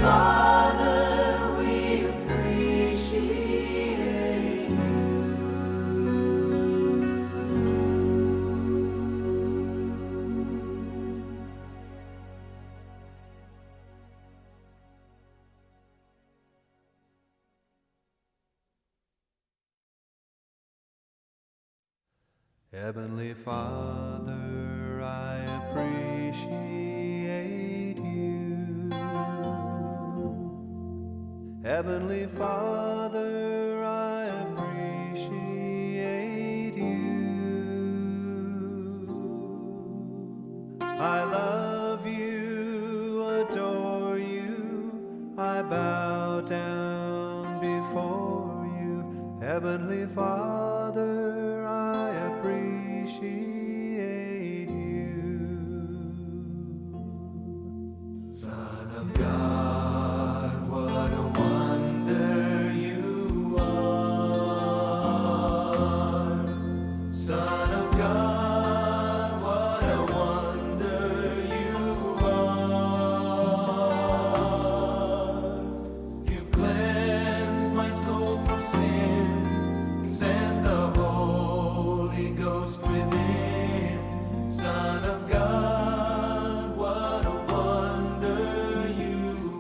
Father, we appreciate you. Heavenly Father, I appreciate you. Heavenly Father, I appreciate you. I love you, adore you, I bow down before you. Heavenly Father, I appreciate you. Son of God, what a wonder you are. Son of God, what a wonder you are. You've cleansed my soul from sin, sent the Holy Ghost within. Son of God, what a wonder you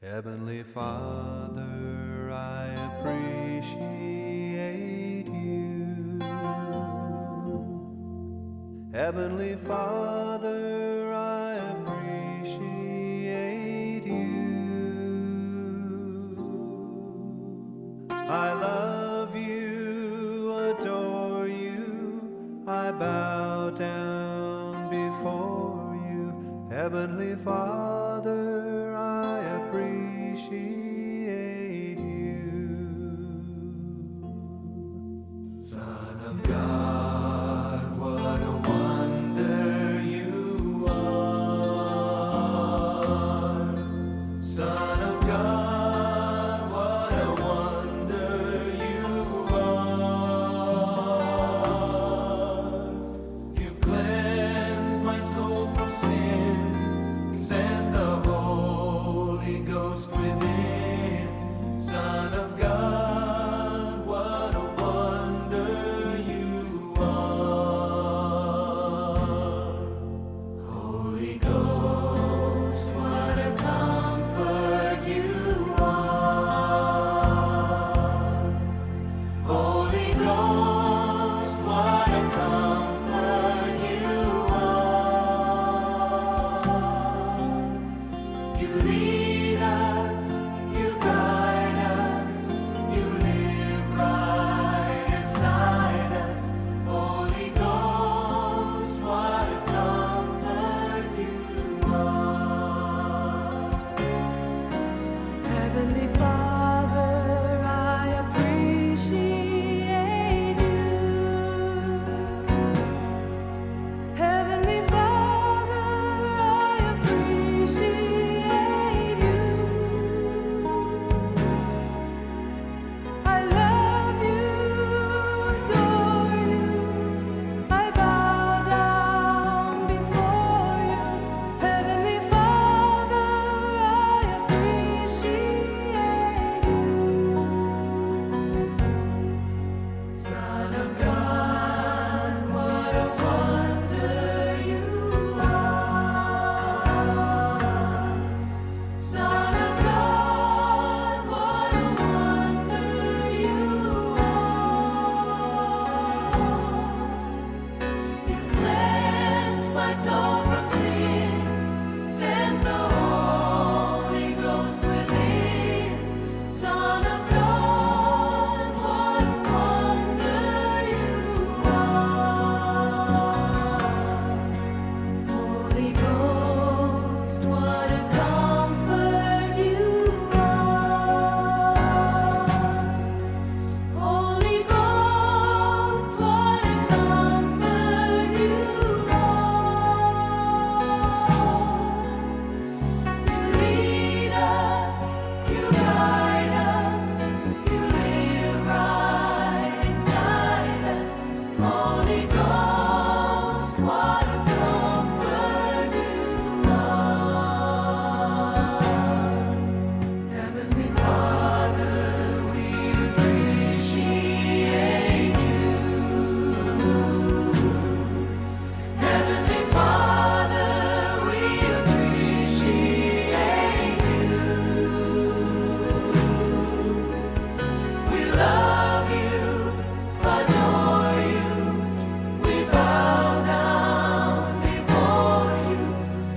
Heavenly Father, I appreciate you. Heavenly Father, I appreciate you. I love you, adore you, I bow down before you. Heavenly Father, I appreciate you. Son of God, what a wonder you are. Son of God, what a wonder you are. You've cleansed my soul from sin, sent the Holy Ghost within. Son of God, what a wonder you are. Holy Ghost, what a comfort you are. Holy Ghost, what a comfort you are. You lead us, you guide us, you live right inside us. Holy Ghost, what a comfort you are. Heavenly Father, I appreciate you. Heavenly Father, I appreciate you. I love you, adore you. I bow down before you. Heavenly Father, I appreciate you. Son of God, what a wonder you are. Son of God, what a wonder you are. You cleansed my soul from sin, sent the Holy Ghost within. Son of God, what a wonder you are. Holy Ghost, what a comfort you are. Holy Ghost, what a comfort you are. You lead us, you guide us, you live right inside us. Holy Ghost, what a comfort you are. Heavenly Father, we appreciate you. Heavenly Father, we appreciate you. We love you, adore you. We bow down before you.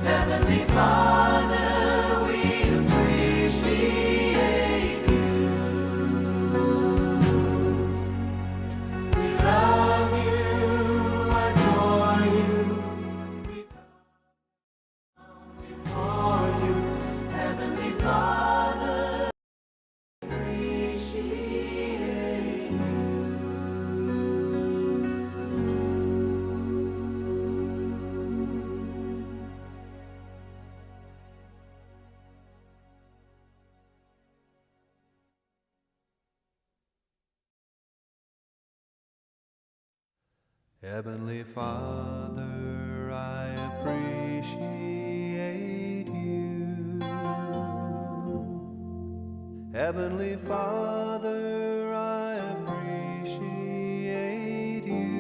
Heavenly Father, we appreciate you. We love you, adore you. We bow before you, Heavenly Father. Appreciate you. Heavenly Father, I appreciate you. Heavenly Father, I appreciate you.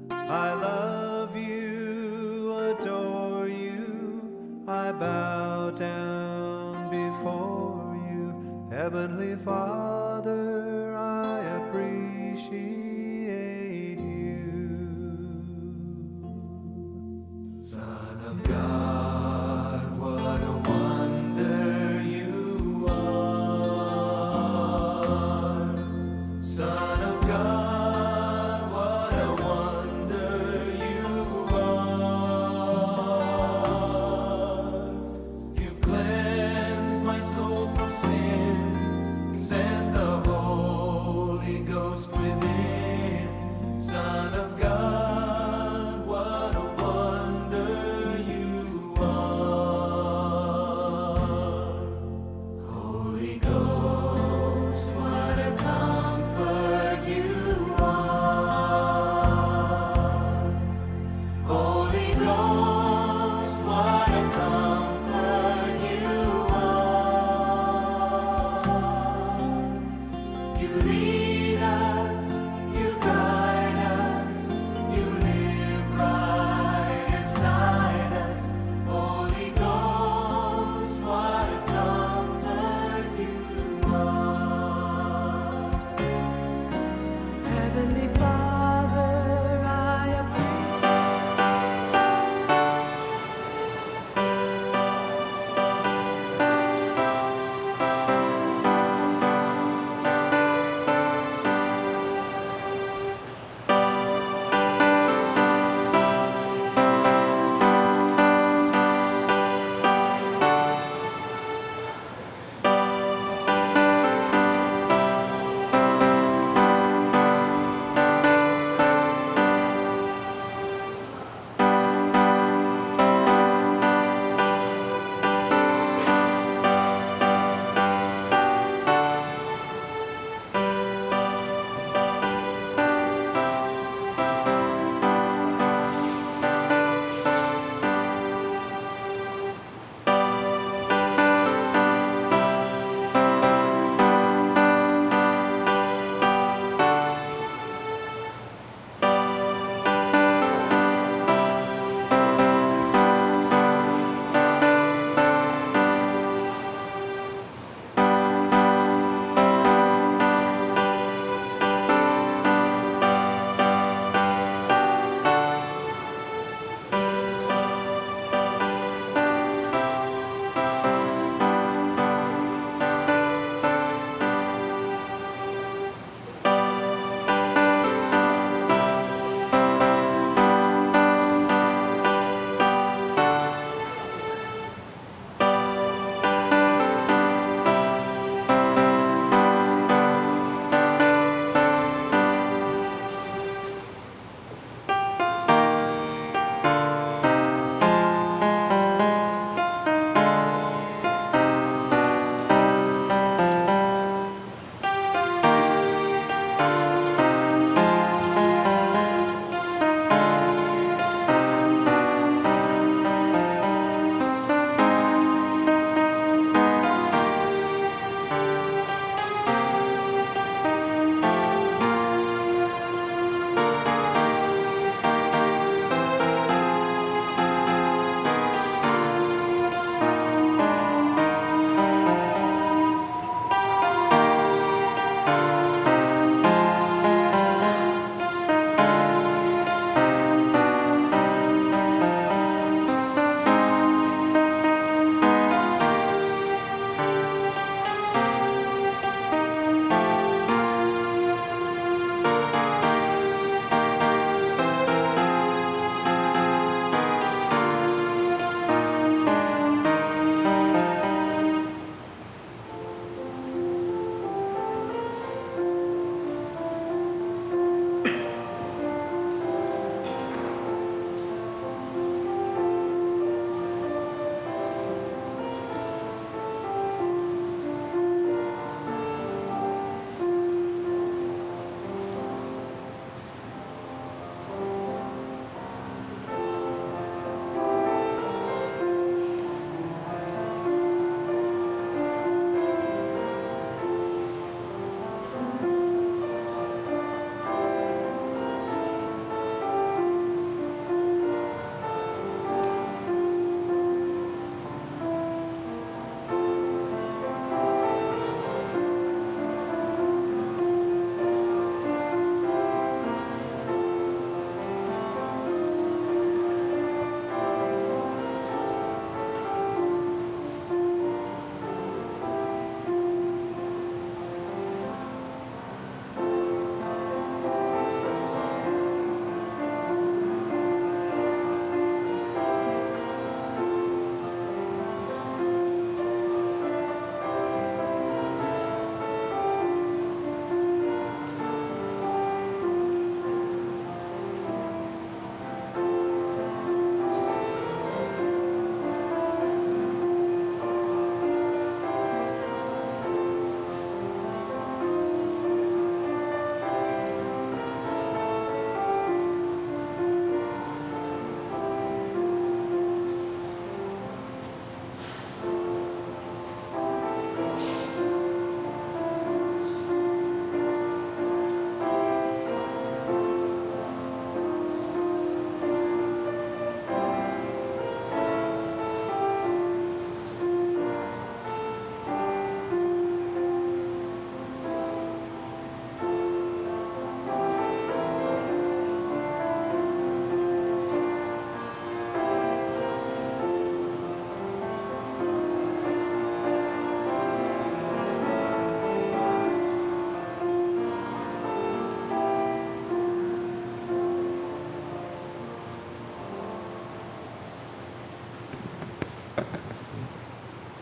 I love you, adore you. I bow down before you. Heavenly Father, I appreciate you. Son of God, what a wonder you are. Son of God, what a wonder you are. You've cleansed my soul from sin, sent the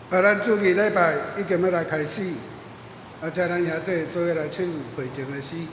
啊，咱主日禮拜已經欲來開始，啊，請咱兄弟做伙來唱回程的詩。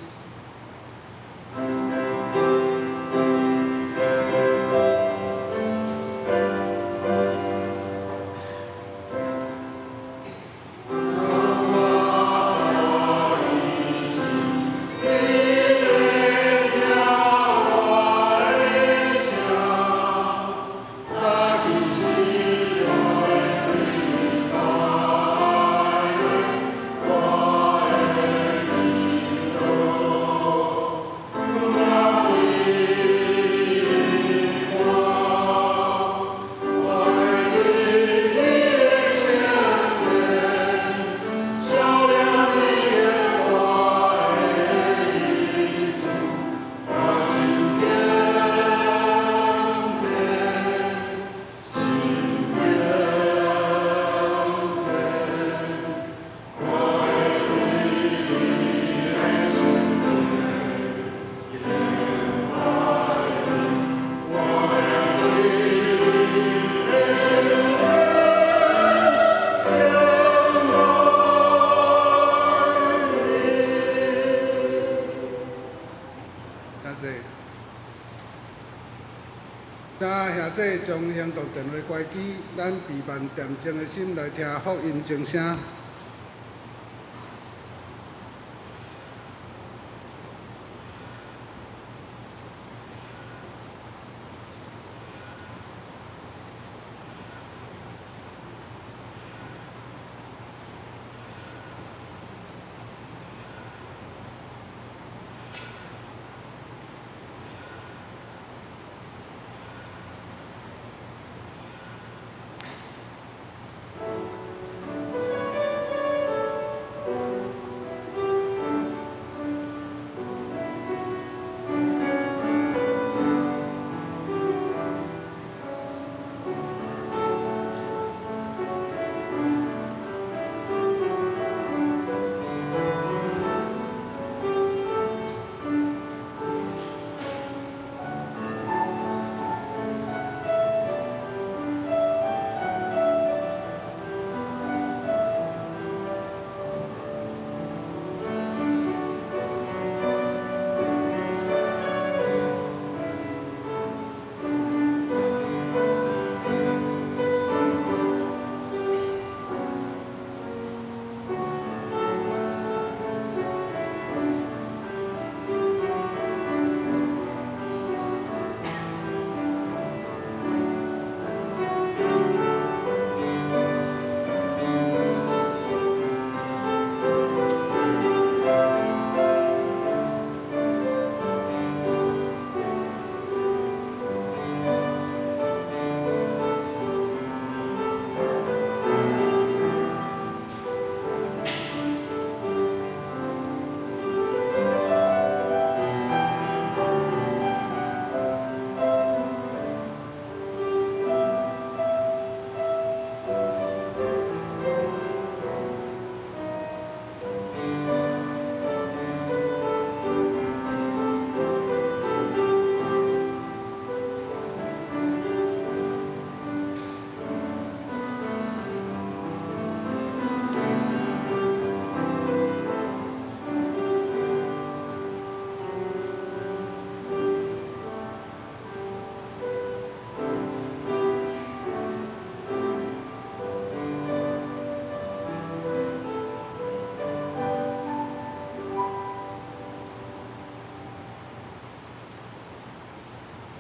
多謝。請兄弟將行動電話關機，咱備辦恬靜的心來聽福音鐘聲。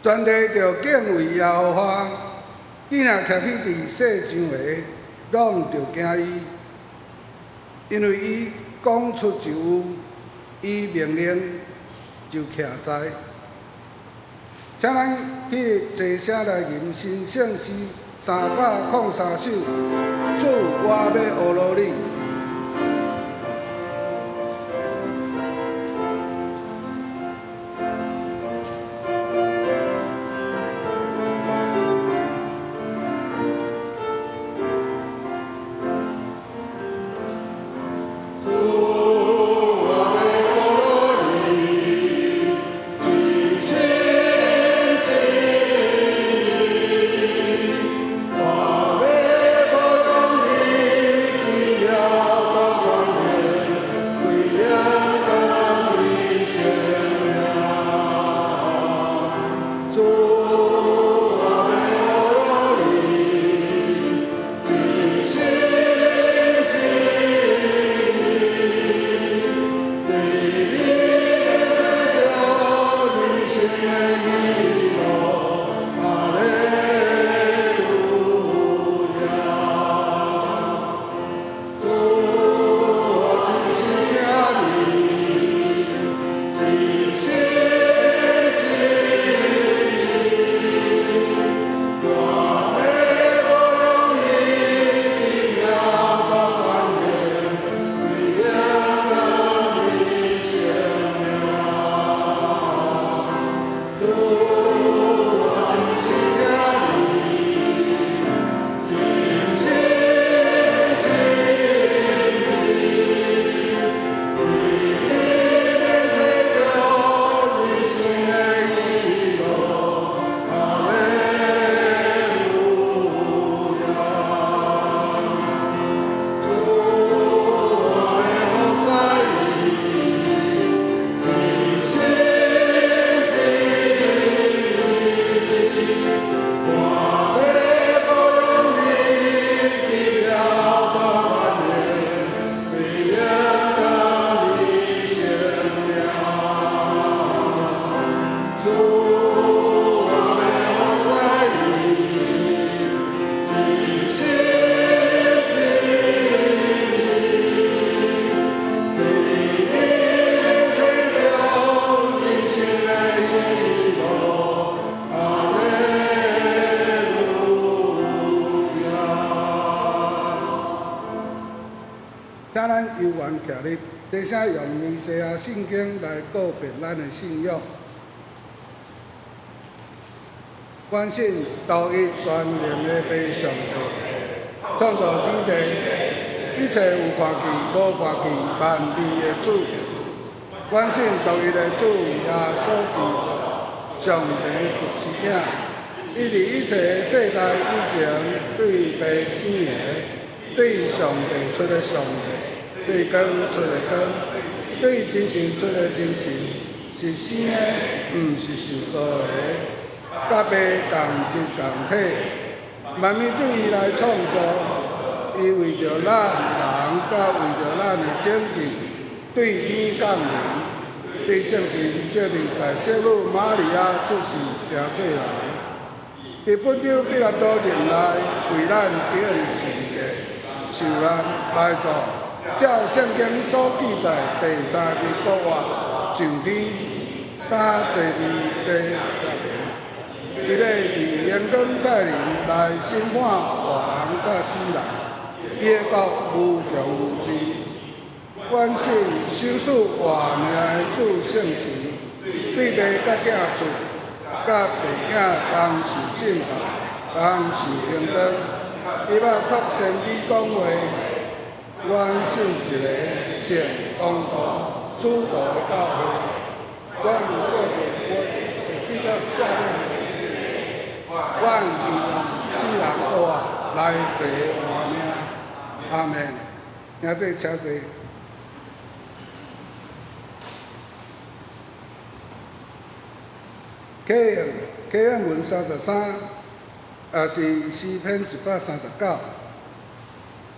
全地著敬畏耶和華，囝仔徛起佇世上的，攏著驚伊，因為伊講出就有，伊命令就徛在。請咱去齊聲來吟新聖詩303首，主，我欲學羅你。我欲請咱悠閒徛立，齊聲用彌賽亞聖經來告別咱的信仰。阮信獨一全能的父上帝，創造天地，一切有看見無看見萬物的主。阮信獨一的主耶穌基督，上帝的獨生子，伊佇一切的世代以前對父生的，對上帝出的上帝，對光出的光，對真神出的真神，是生的，毋是受造的，佮父仝質仝體，萬物對伊來創造，伊為著咱人，佮為著咱的拯救，對天降臨，對聖神藉著在聖女瑪利亞出世，成做人。佇本丟彼拉多任內，為咱釘十字架，受難埋葬，照聖經所記載，第三日復活，上天，擔坐佇父右邊，伊欲佇榮光再臨來審判活人佮死人，伊的國無窮無盡。阮信賞賜活命的主聖神，對父佮囝出，佮父囝同受敬拜，同受榮光。伊捌託先知講話，阮信一个聖公道主徒的教會，阮有過別會記得赦免的罪，阮期望死人復活，來世活命。阿們。兄弟請坐。啟應啟應文33，也是詩篇139。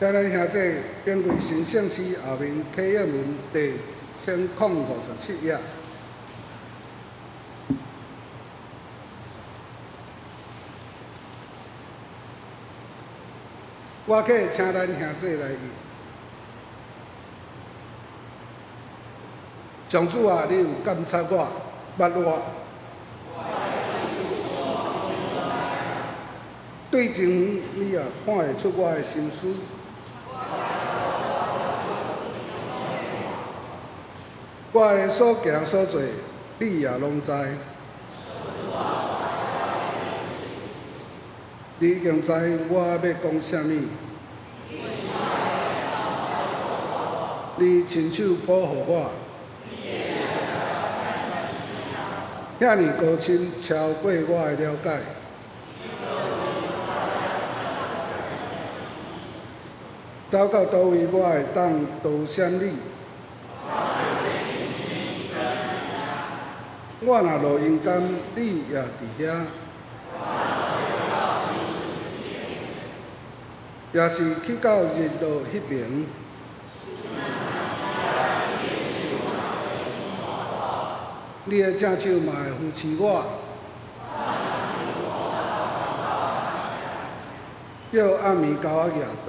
請咱兄弟展開神聖詩後面啟應文第1057頁。我去請咱兄弟來吟。上主啊，你有監察我，捌我。對真遠，你也看會出我的心思。我的所行所做，你也攏知。你已經知我欲講啥物。你親手保護我，遐爾高深，超過我的了解。走到佗位，我會當逃閃你？我若落陰間，你也佇遐；也是去到日落彼爿，你的正手嘛會扶持我，叫暗暝共我蜈早。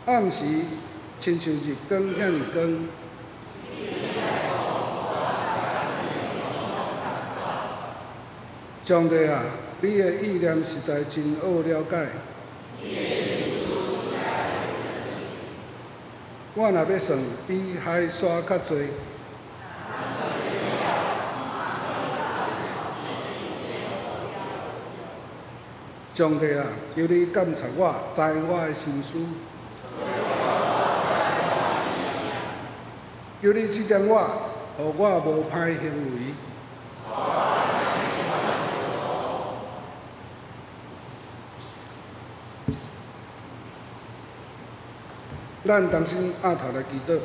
暗時親像日光遐爾光。上帝啊，你的意念實在真奧了解。我若欲算，比海沙較濟。上帝啊，求你監察我，知我的心思。求你指點我，予我無歹行為。咱同心徛頭來祈禱。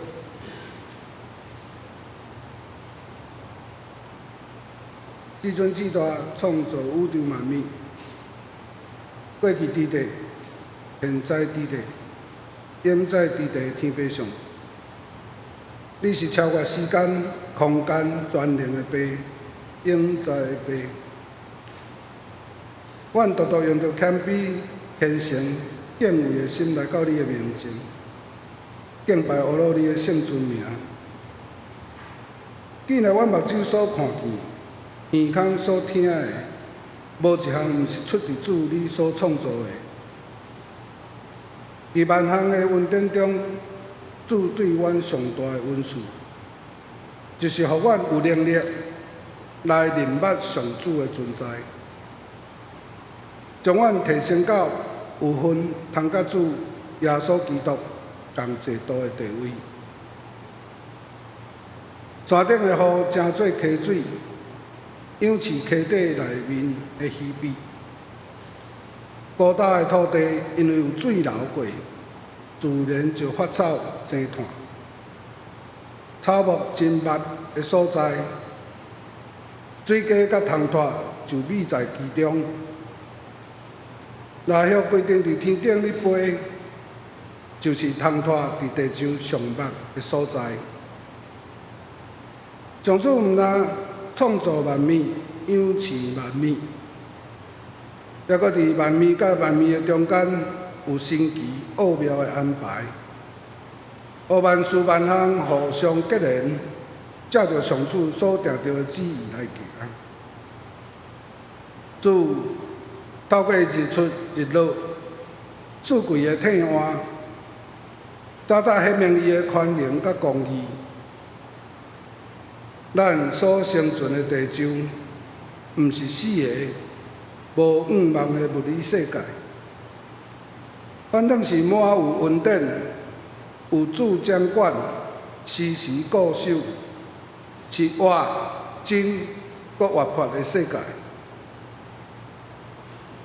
至尊至大，創造宇宙萬物，過去佇地，現在佇地，永在佇地的天父上帝，你是超越時間、空間、全能的父，永在的父。阮獨獨用著謙卑、虔誠、敬畏的心來到你的面前，敬拜阿羅你的聖尊名。既然阮目睭所看見、耳孔所聽的，無一項毋是出佇主你所創造的，佇萬項的恩典中，主對阮上大的恩賜，就是予阮有能力來認捌上主的存在，將阮提升到有份通佮主耶穌基督仝坐道的地位。山頂的雨成做溪水，養飼溪底內面的魚鱉。高焦的土地因為有水流過，自然就發草生炭。草木真密的所在，水雞佮蟲蟥就覕在其中。蠟葉規定佇天頂咧飛，就是蟲蟥佇地上上密的所在。上主毋但創造萬物，養飼萬物，抑閣佇萬物佮萬物的中間有神奇奧妙的安排，予萬事萬項互相結連，照著上主所定著的旨意來行。主透過日出日落、四季的替換，早早顯明伊的寬容佮公義。咱所生存的地球，毋是死的、無向望的物理世界，反正是滿有恩典、有主掌管、時時顧守，是活、真、閣活潑的世界。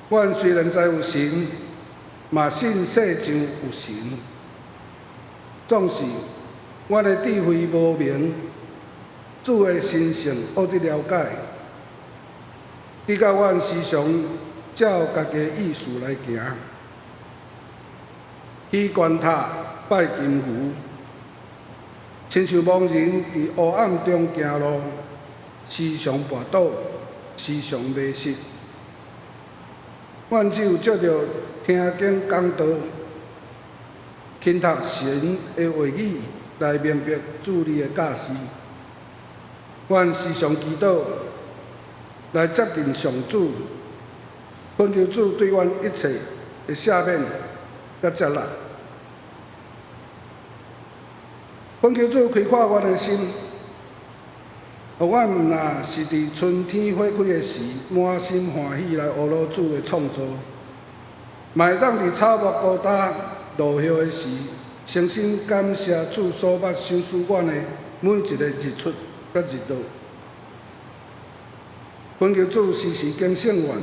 阮雖然知有神，嘛信世上有神，總是阮的智慧無明，主的神聖學得了解，直到阮時常照家己的意思來行，起懸塔拜金牛，親像盲人佇黑暗中行路，時常跋倒，時常迷失。阮只有藉著聽經講道，勤讀神的話語來明白主你的教示。阮時常祈禱來接近上主，懇求主對阮一切的赦免佮接納。懇求主開闊阮的心，予阮毋若是佇春天花開的時，滿心歡喜來呵咾主的創造，嘛會當佇草木枯焦落葉的時，誠心感謝主所捌賞賜阮的每一个日出佮日落。懇求主時時警醒阮，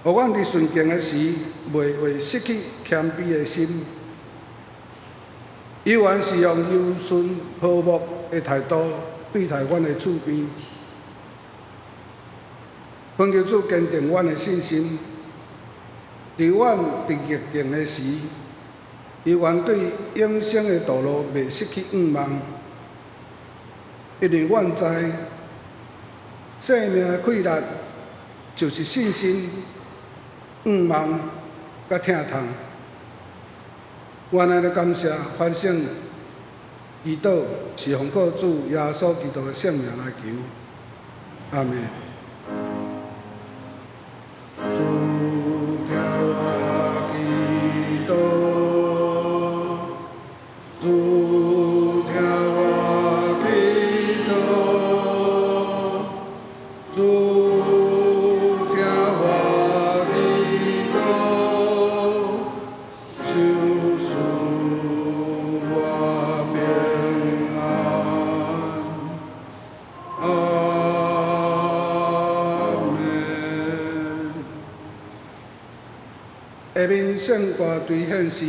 予阮佇順境的時，袂會失去謙卑的心，猶原是用柔順和睦的態度對待阮的厝邊。懇求主堅定阮的信心，佇阮佇逆境的時，猶原對永生的道路袂失去向望，因為阮知生命的氣力就是信心、向望佮疼痛。阮按呢感謝、反省、祈禱，是奉靠主耶穌基督的聖名來求。阿們。主聽我祈禱，主聽我祈禱，主聽我祈禱，賞賜我平安。阿們。下面聖歌對獻詩，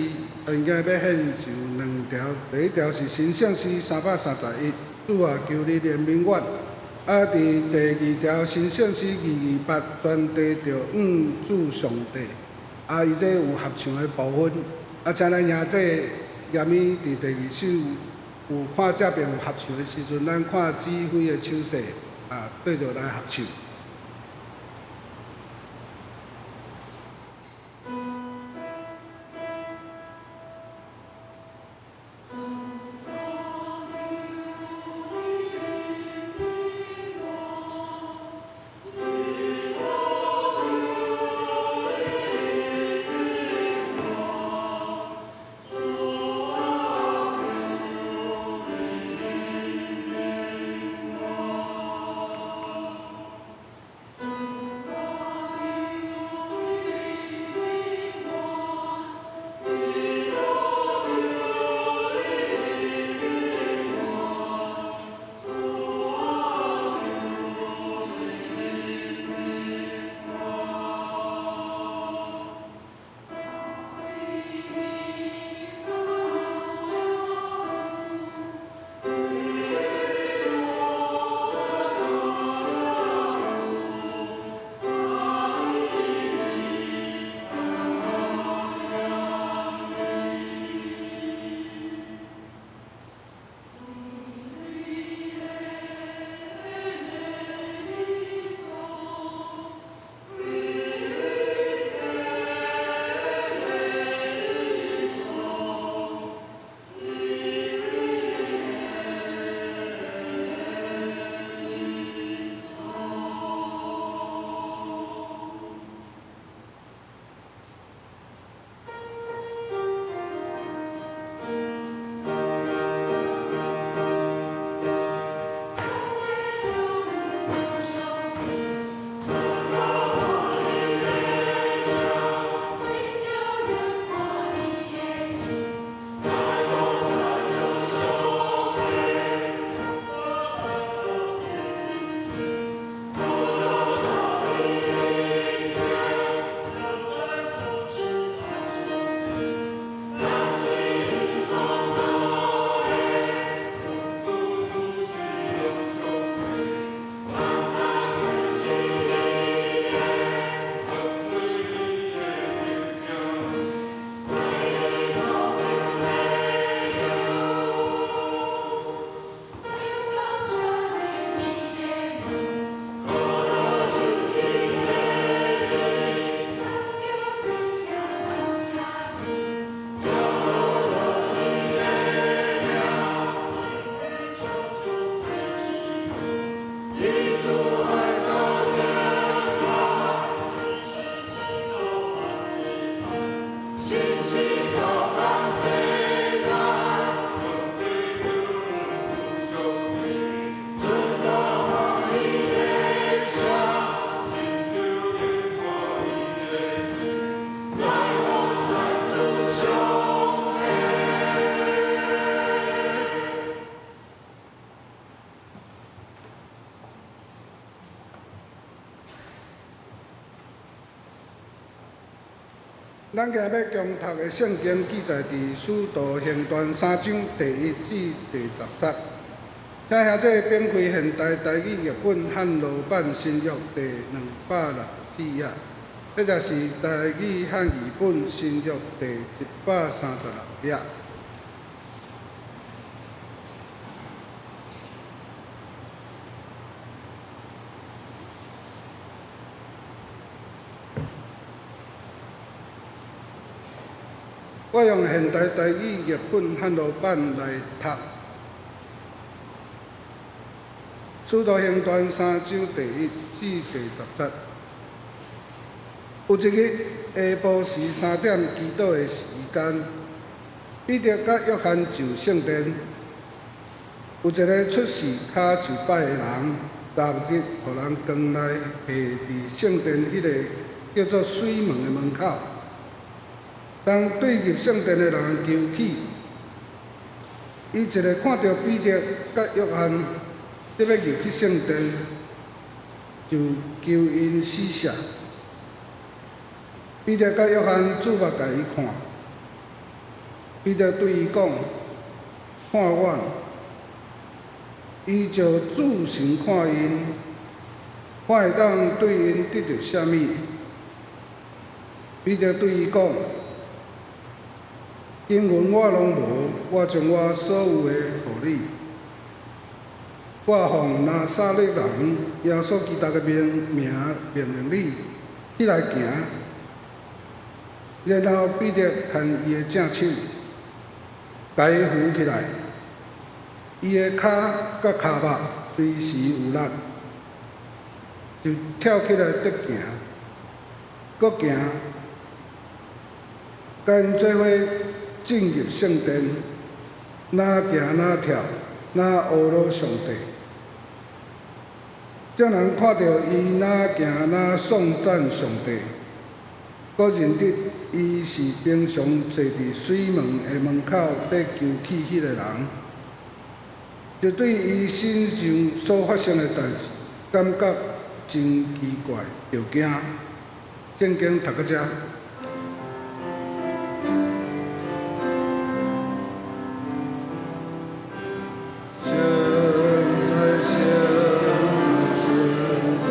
應該欲獻上兩條，第一條是神聖詩331，主啊，求你憐憫阮。啊，佇第二條神聖詩228，全地著向主上帝。啊，伊這有合唱的部分，啊，請咱兄弟嚴米佇第二首有看這邊有合唱的時陣，咱看指揮的手勢，啊，對著來合唱。咱今日欲共讀的聖經記載佇《使徒行傳》三章第一至第十節。請兄弟翻開現代台語譯本漢羅版新約第264頁，或者是台語漢語本新約第136頁。我用現代台語譯本漢羅版來讀，《使徒行傳》三章第一至第十節。有一日下晡時三點祈禱的時間，彼得佮約翰上聖殿，有一个出世跤就䆀的人，六日予人扛來下佇聖殿彼个叫做水門的門口。當對入聖殿的人求乞，伊一个看著彼得佮約翰欲入去聖殿，就求𪜶施捨。彼得佮約翰注目共伊看，彼得對伊講：看阮。伊就注神看𪜶，看會當對𪜶得著啥物。彼得對伊講：金銀我攏無，我將我所有的予你。我奉拿撒勒人耶穌基督的名命令你起來行。然後彼得牽伊的正手，共伊扶起來。伊的跤佮跤肉隨時有力，就跳起來得行，閣行，共𪜶做伙進入聖殿，若行若跳，若阿羅上帝。眾人看著伊若行若頌讚上帝，閣認得伊是平常坐佇水門的門口咧求乞彼个人，就對伊身上所發生的代誌感覺真奇怪，著驚。聖經讀到遮。聖哉，聖哉，聖哉，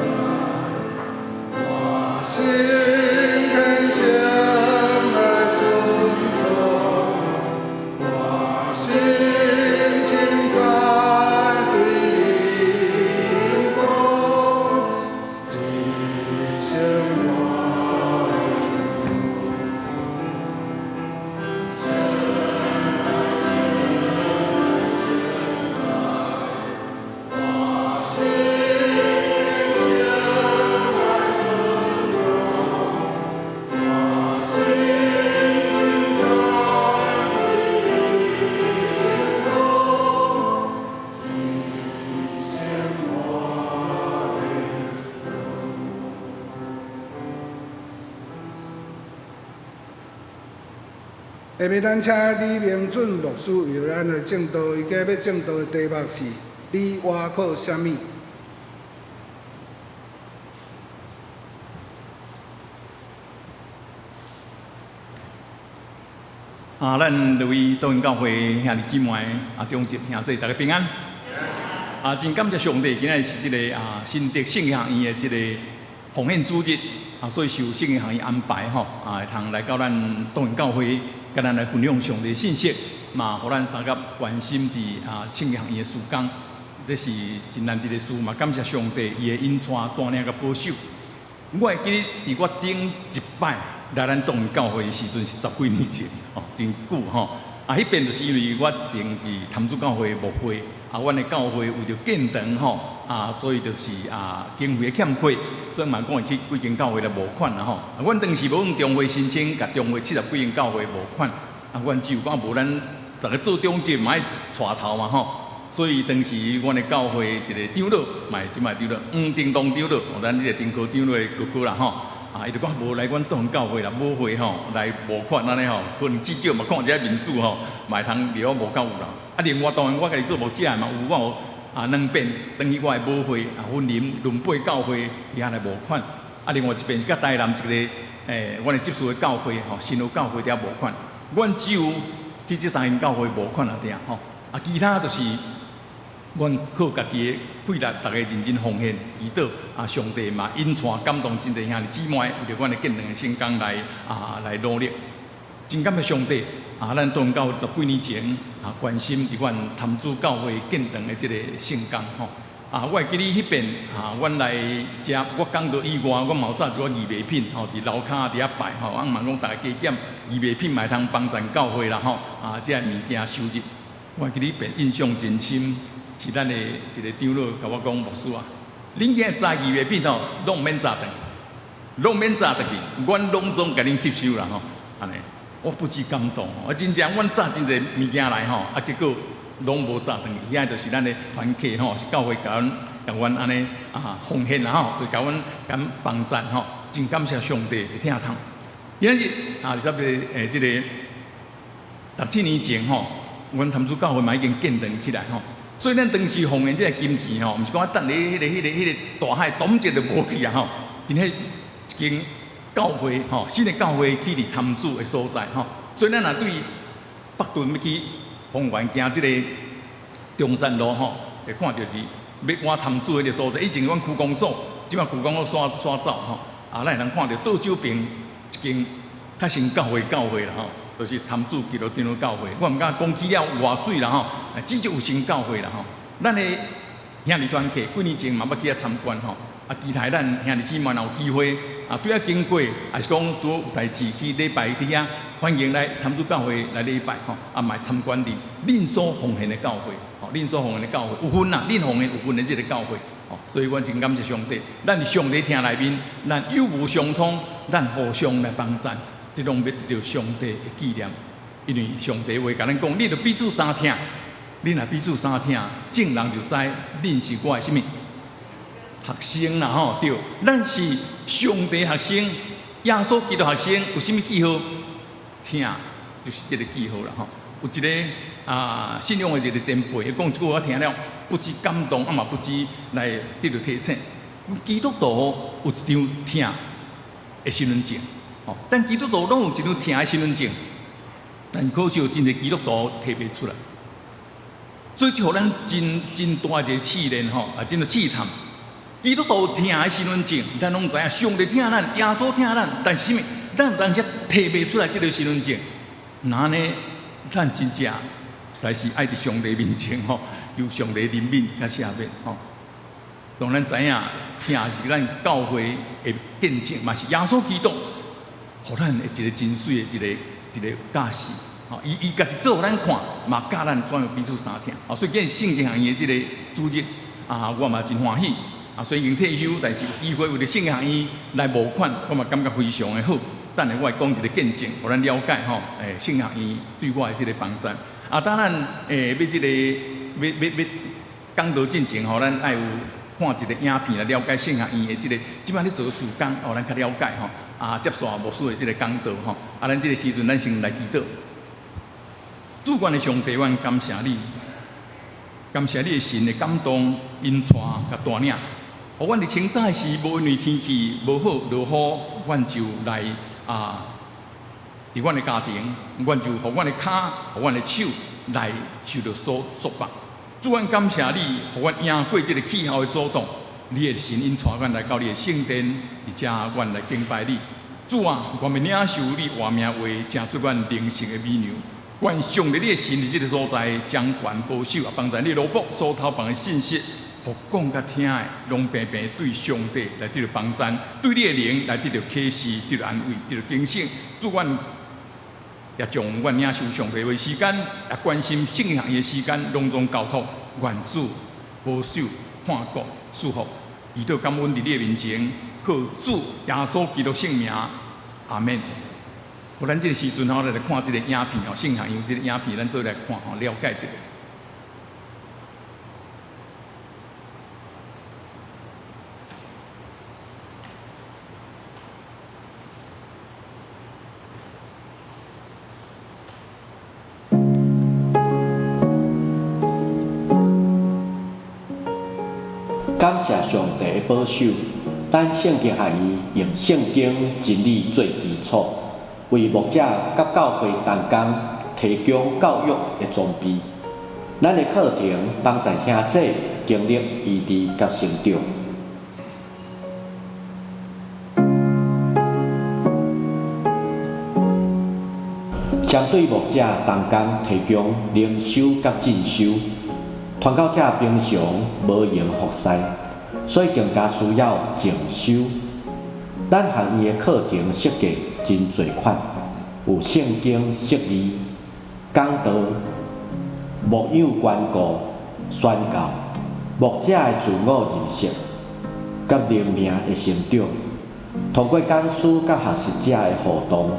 我心懇求來尊崇，我心親在對靈宮，至聖我主。聖哉，聖哉，聖哉，我心懇求來尊崇，我心親在對靈宮，至聖我的主。下面咱請李明准牧師為咱來證道，伊今日欲證道的題目是：你倚靠啥物？啊，咱各位多恩教會兄弟姊妹啊，長執兄弟，大家平安。啊，真感謝上帝，今仔日是這个啊新竹聖經學院的這個奉獻主日啊，所以受聖經學院安排吼啊，會通來到咱多恩教會，共咱來分享上帝信息，嘛，予咱相佮關心佇啊聖經學院的事工，這是真難得的事嘛。感謝上帝伊的引帶帶領佮保守。我會記得佇我頂一擺來咱多恩教會的時陣是十幾年前，吼，真久吼。啊，彼遍就是因為我頂是潭子教會牧會，啊，阮的教會為著建堂吼，啊，所以就是啊經費的欠缺，所以嘛講會去幾間教會來募款啦吼。啊，阮當時無用中會申請，共中會70幾間教會募款，啊，阮只有講無咱逐个做長執嘛愛帶頭嘛吼。所以當時阮的教會一个長老，嘛是這擺長老黃定東長老，咱這个丁科長老的哥哥啦吼。啊，伊就講無來阮多恩教會啦，母會吼來募款按呢吼，可能至少嘛看一下面子吼，嘛會通入募較有啦。啊，另外當然我家己做牧者的嘛有，我有啊兩遍轉去我的母會啊，雲林崙背教會遐來募款。啊，啊，另外一邊是佮台南一個阮的執事的教會吼，新路教會佇遐募款。阮只有去這三間教會募款爾吼，啊，其他就是阮靠家己的氣力，逐家認真奉獻祈禱，啊，上帝嘛引帶感動真濟兄弟姊妹，為著阮的建堂的聖工來啊來努力。真感謝上帝啊！咱禱恩教會十幾年前啊，關心佇阮潭子教會建堂的這個聖工吼。啊，我會記得彼遍啊，阮來遮，我講道以外，我嘛有紮一寡義賣品吼，佇樓跤佇遐擺吼，啊嘛講逐家加減義賣品嘛會通幫贊教會啦吼。啊，這个物件收入，我會記得彼遍印象真深，是咱的一個長老共我講，牧師啊，恁今日紮義賣品吼，攏毋免紮轉，攏免紮轉去，阮攏總共恁吸收啦吼，按呢。我不止感動，啊，真正阮紮真濟物件來吼，啊，結果攏無紮轉去，遐就是咱的團契吼，是教會共阮共阮按呢啊奉獻啦吼，就共阮共幫贊吼，真感謝上帝的疼痛。今仔日啊，差不多這個6、7年前吼，阮潭子教會嘛已經建堂起來吼，所以咱當時奉獻這個金錢吼，毋是講等咧彼個大海擋一就無去啊吼，今彼一間教會吼，新的教會起佇潭子的所在吼，所以咱若對北屯欲去豐原行這個中山路吼，會看著佇欲往潭子彼个所在。以前阮區公所，這擺區公所徙走吼，啊，咱會通看著倒手邊一間較新教會教會啦吼，就是潭子基督長老教會。我毋敢講起了偌媠啦吼，至少有新教會啦吼。咱的兄弟團契幾年前嘛捌去遐參觀吼，啊，期待咱兄弟姊妹若有機會。啊，對遐經過，抑是講拄有代誌去禮拜佇遐，歡迎來潭子教會來禮拜吼，啊，嘛會參觀佇恁所奉獻的教會，吼，恁所奉獻的教會有份啊，恁奉獻有份的這个教會，吼，所以阮真感謝上帝，咱佇上帝疼內面，咱有無相通，咱互相來幫贊，這攏欲得著上帝的紀念，因為上帝話共咱講，恁著彼此相疼，恁若彼此相疼，眾人就知恁是我的啥物學生啦吼，對，咱是上帝學生，耶穌基督學生，有啥物記號？疼，就是這个記號啦吼。有一个啊，信仰的一个前輩，伊講一句話，我聽了不止感動，啊嘛不止來得著提醒。基督徒有一張疼的身份證，吼，咱基督徒攏有一張疼的身份證，但是可惜有真濟基督徒提袂出來，所以這予咱真真大一个試煉吼，啊，真濟試探。基督徒疼的身份證，咱攏知影，上帝疼咱，耶穌疼咱，但是啥物？咱有當時提袂出來這个身份證，那按呢，咱真正實在是愛佇上帝面前吼，求上帝憐憫佮赦免吼。當咱知影，疼是咱教會的見證，嘛是耶穌基督，予咱的一個真媠的一個一个教示。吼，伊伊家己做予咱看，嘛教咱怎樣彼此相疼。所以今日聖經學院的這个主日啊，我嘛真歡喜。啊，雖然已經退休，但是有機會為著聖經學院來募款，我嘛感覺非常的好。等下我會講一個見證，予咱了解吼。聖經學院對我的這个幫贊。啊，當咱欲這个欲欲欲講道進前吼，咱愛有看一個影片來了解聖經學院的這个，這擺咧做事工，予咱較了解吼。啊，接續牧師的這个講道吼。啊，咱這个時陣，咱先來祈禱。主權的上帝，阮感謝你，感謝你的神的感動、引帶佮帶領。予阮佇清早的時，無因為天氣無好落雨，阮就來啊，佇阮的家庭，阮就予阮的跤、予阮的手來受著所束縛。主，阮感謝你，予阮贏過這个氣候的阻擋。你的神引帶阮來到你的聖殿，佇遮阮來敬拜你。主啊，願欲領受你活命話，成做阮靈性的美糧。願上帝你的神佇這个所在掌權保守，啊，幫助你奴僕所透放的信息，予講佮聽的，攏平平對上帝來得著幫贊，對你的靈來得著啟示，得著安慰，得著警醒。主，阮也將阮領受上帝話時間，也關心聖經學院的時間，攏總交託願主保守看顧祝福，祈禱感恩佇你的面前，靠主耶穌基督聖名，阿們。予咱這个時陣吼，咱來看這个影片吼，聖經學院這个影片，咱做來看吼，了解一下。感謝上帝的保守，咱聖經學院用聖經真理做基礎，為牧者佮教會同工提供教育的裝備。咱的課程幫助兄弟經歷醫治佮成長。針對牧者同工提供靈修佮進修，傳教者平常無閒服侍，所以更加需要靜修。咱學院的課程設計真濟款，有聖經釋義、講道、牧養關顧、宣教、牧者的自我認識，佮靈命的成長。通過講師佮學習者的互動，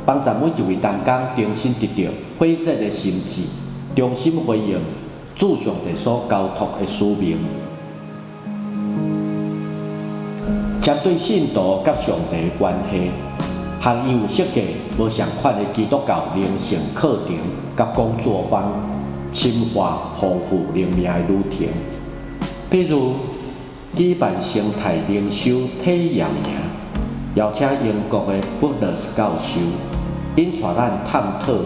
幫助每一位同工重新得著火熱的心志，重新回應主上帝所交託的使命。針對信徒佮上帝的關係，學院有設計無仝款的基督教靈性課程佮工作坊，深化豐富靈命的旅程。比如舉辦生態靈修體驗營，邀請英國的布勒斯教授，𪜶帶咱探討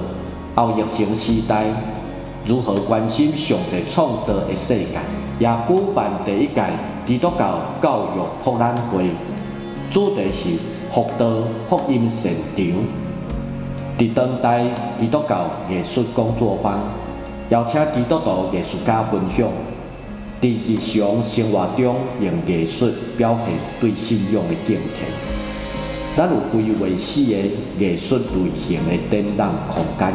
後疫情時代如何關心上帝創造的世界，也舉辦第一屆基督教教育博覽會，主題是福道福音現場。佇當代基督教藝術工作坊，邀請基督徒藝術家分享，佇日常生活中用藝術表現對信仰的敬虔。咱有規劃四个藝術類型的展覽空間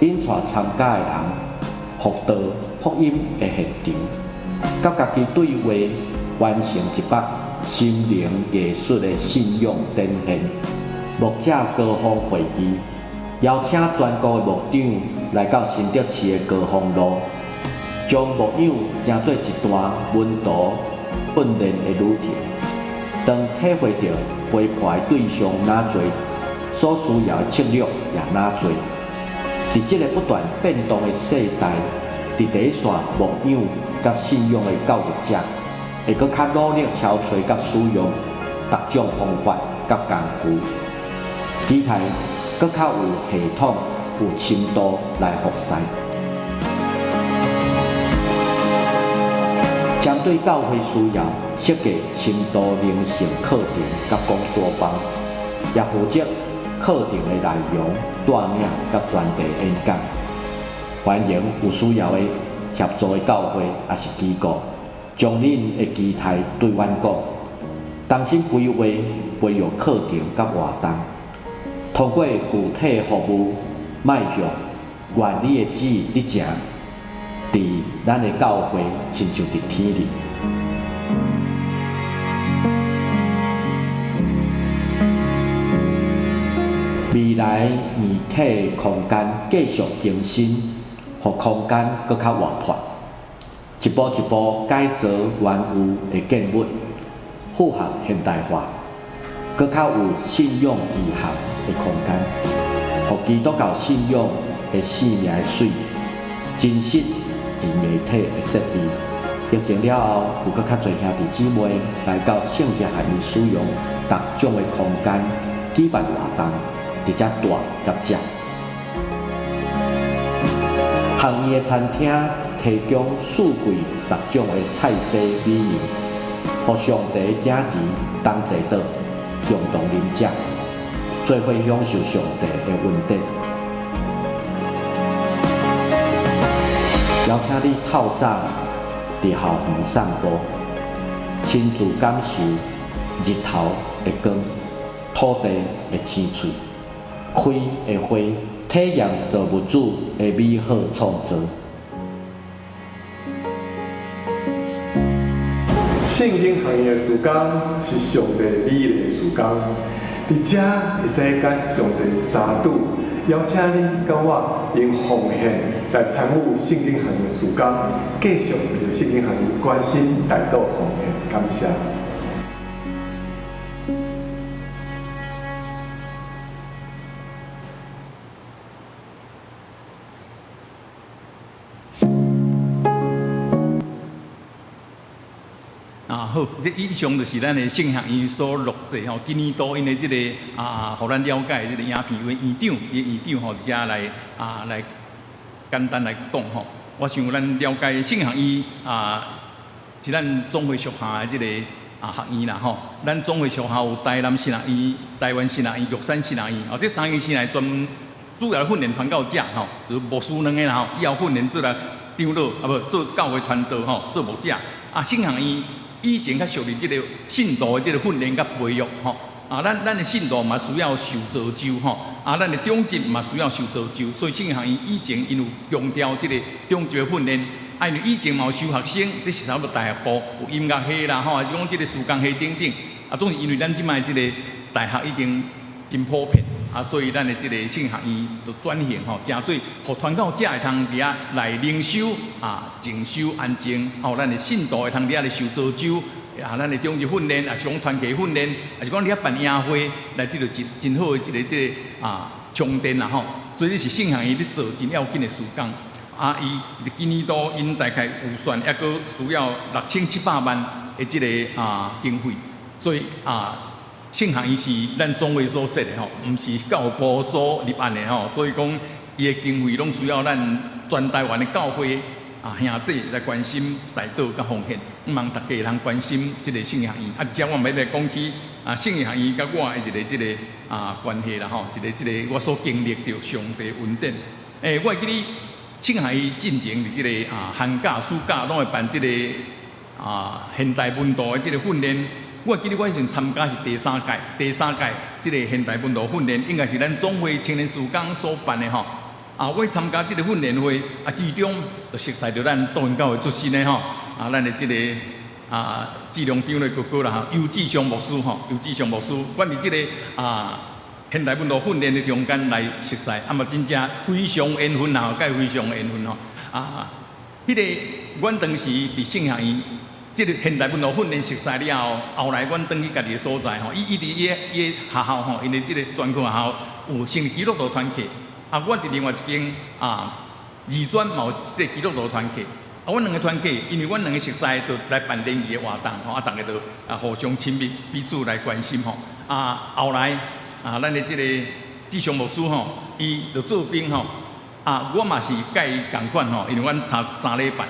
，𪜶帶參加的人福道福音的現場，佮家己對話，完成一幅心靈藝術的信仰展現。牧者高峰會議，邀請全國的牧長來到新竹市的高峰路，將牧養成做一段門徒訓練的旅程。當體會著陪伴的對象若濟，所需要的策略也若濟。佇這個不斷變動的世代，佇第一線牧養佮信仰的教育者，會閣較努力敲揣佮使用各種方法佮工具，期待閣較有系統、有深度來服侍。針對教會需要設計深度靈性課程佮工作坊，也負責課程的內容、帶領佮專題演講。歡迎有需要的協助的教會抑是機構，將恁的期待對阮講，同心規劃培育課程佮活動，通過具體服務，邁向願你的旨意得成，佇咱的教會親像佇天裡。未來硬體空間繼續更新，予空間閣較活潑，一步一步改造原有的建物，符合現代化，閣較有信仰意涵的空間，予基督教信仰的生命的水，真實佇媒體的設備。疫情了後，有閣較濟兄弟姊妹來到聖經學院使用各種的空間舉辦活動，佇遮住佮食。學院的餐廳提供四季各種的菜色美味，予上帝的囝兒同齊桌共同啉食，做伙享受上帝的恩典。邀請你透早佇校園散步，親自感受日頭的光、土地的青翠、開的花，體驗造物主的美好創造。聖經學院的時間是上帝美麗的時間，佇遮會使佮上帝相拄，邀請你佮我用奉獻來參與聖經學院的時間，繼續為著聖經學院關心代禱奉獻，感謝。啊，好。好，這以上就是咱的聖學院所錄製吼，今年度𪜶的這个啊，予咱了解的這个影片，因為院長，伊院長吼，佇遮來啊來簡單來講吼。我想咱了解聖學院啊，是咱總會屬下的這个啊學院啦吼。咱總會屬下有台南神學院、台灣神學院、玉山神學院，哦，這三間神學院專主要訓練傳教者吼，就是牧師兩个啦吼，以後訓練做來長老啊無做教會傳道吼，做牧者。啊，聖學院以前較屬於這个信徒的這个訓練佮培育吼。啊，咱的信徒嘛需要受造就吼，啊，咱的長執嘛需要受造就，所以聖學院以前𪜶有強調這个長執的訓練。啊，因為以前嘛有收學生，這是差不多大學部有音樂系啦吼，還是講這个事工系等等。啊，總是因為咱這擺這個大學已經真普遍，啊，所以咱的這个聖學院就轉型吼，誠做予傳教者會通佇遐來靈修啊、靜修安靜，哦，咱的信徒會通佇遐來受造就，啊，咱的長執訓練，也是講團契訓練，也是講佇遐辦營會，來得著真真好的一个這个啊充電啦吼。所以這是聖學院咧做真要緊的事工。啊，伊今年度𪜶大概預算抑閣需要6700萬的這个啊經費，所以啊，聖學院是咱總會所設的吼，毋是教育部所立案的吼，所以講伊的經費攏需要咱全台灣的教會啊兄弟來關心、代禱佮奉獻，向望大家會通關心這个聖學院。啊，而且我欲來講起啊，聖學院佮我的一个這个啊關係啦吼，一个這个我所經歷著上帝恩典。欸，我會記得聖學院進前佇這个啊寒假、暑假攏會辦這个啊現代門徒的這個訓練。我記得我彼陣參加是第三屆，第三屆這个現代門徒訓練，應該是咱總會青年事工所辦的吼。啊，我參加這个訓練會，啊，其中就熟似著咱多恩教會出身的吼，啊，咱的這个啊志良長老哥哥啦吼，尤志祥牧師吼，尤志祥牧師，阮佇這个啊現代門徒訓練的中間來熟似，啊嘛真正非常緣分啊，佮非常緣分吼。啊，彼个阮當時佇聖學院。這个現代門徒訓練熟似了後，後來阮轉去家己的所在吼，伊伊佇伊的伊的學校吼，𪜶的這个專科學校有成立基督徒團契，啊，阮佇另外一間啊二專嘛有這個基督徒團契，啊，阮兩个團契，因為阮兩个熟似，就來辦聯誼的活動吼，啊，逐家就啊互相親密，彼此來關心吼，啊，後來啊，咱的這個志祥牧師吼，伊就做兵吼，啊，我嘛是佮伊仝款吼，因為阮差三禮拜，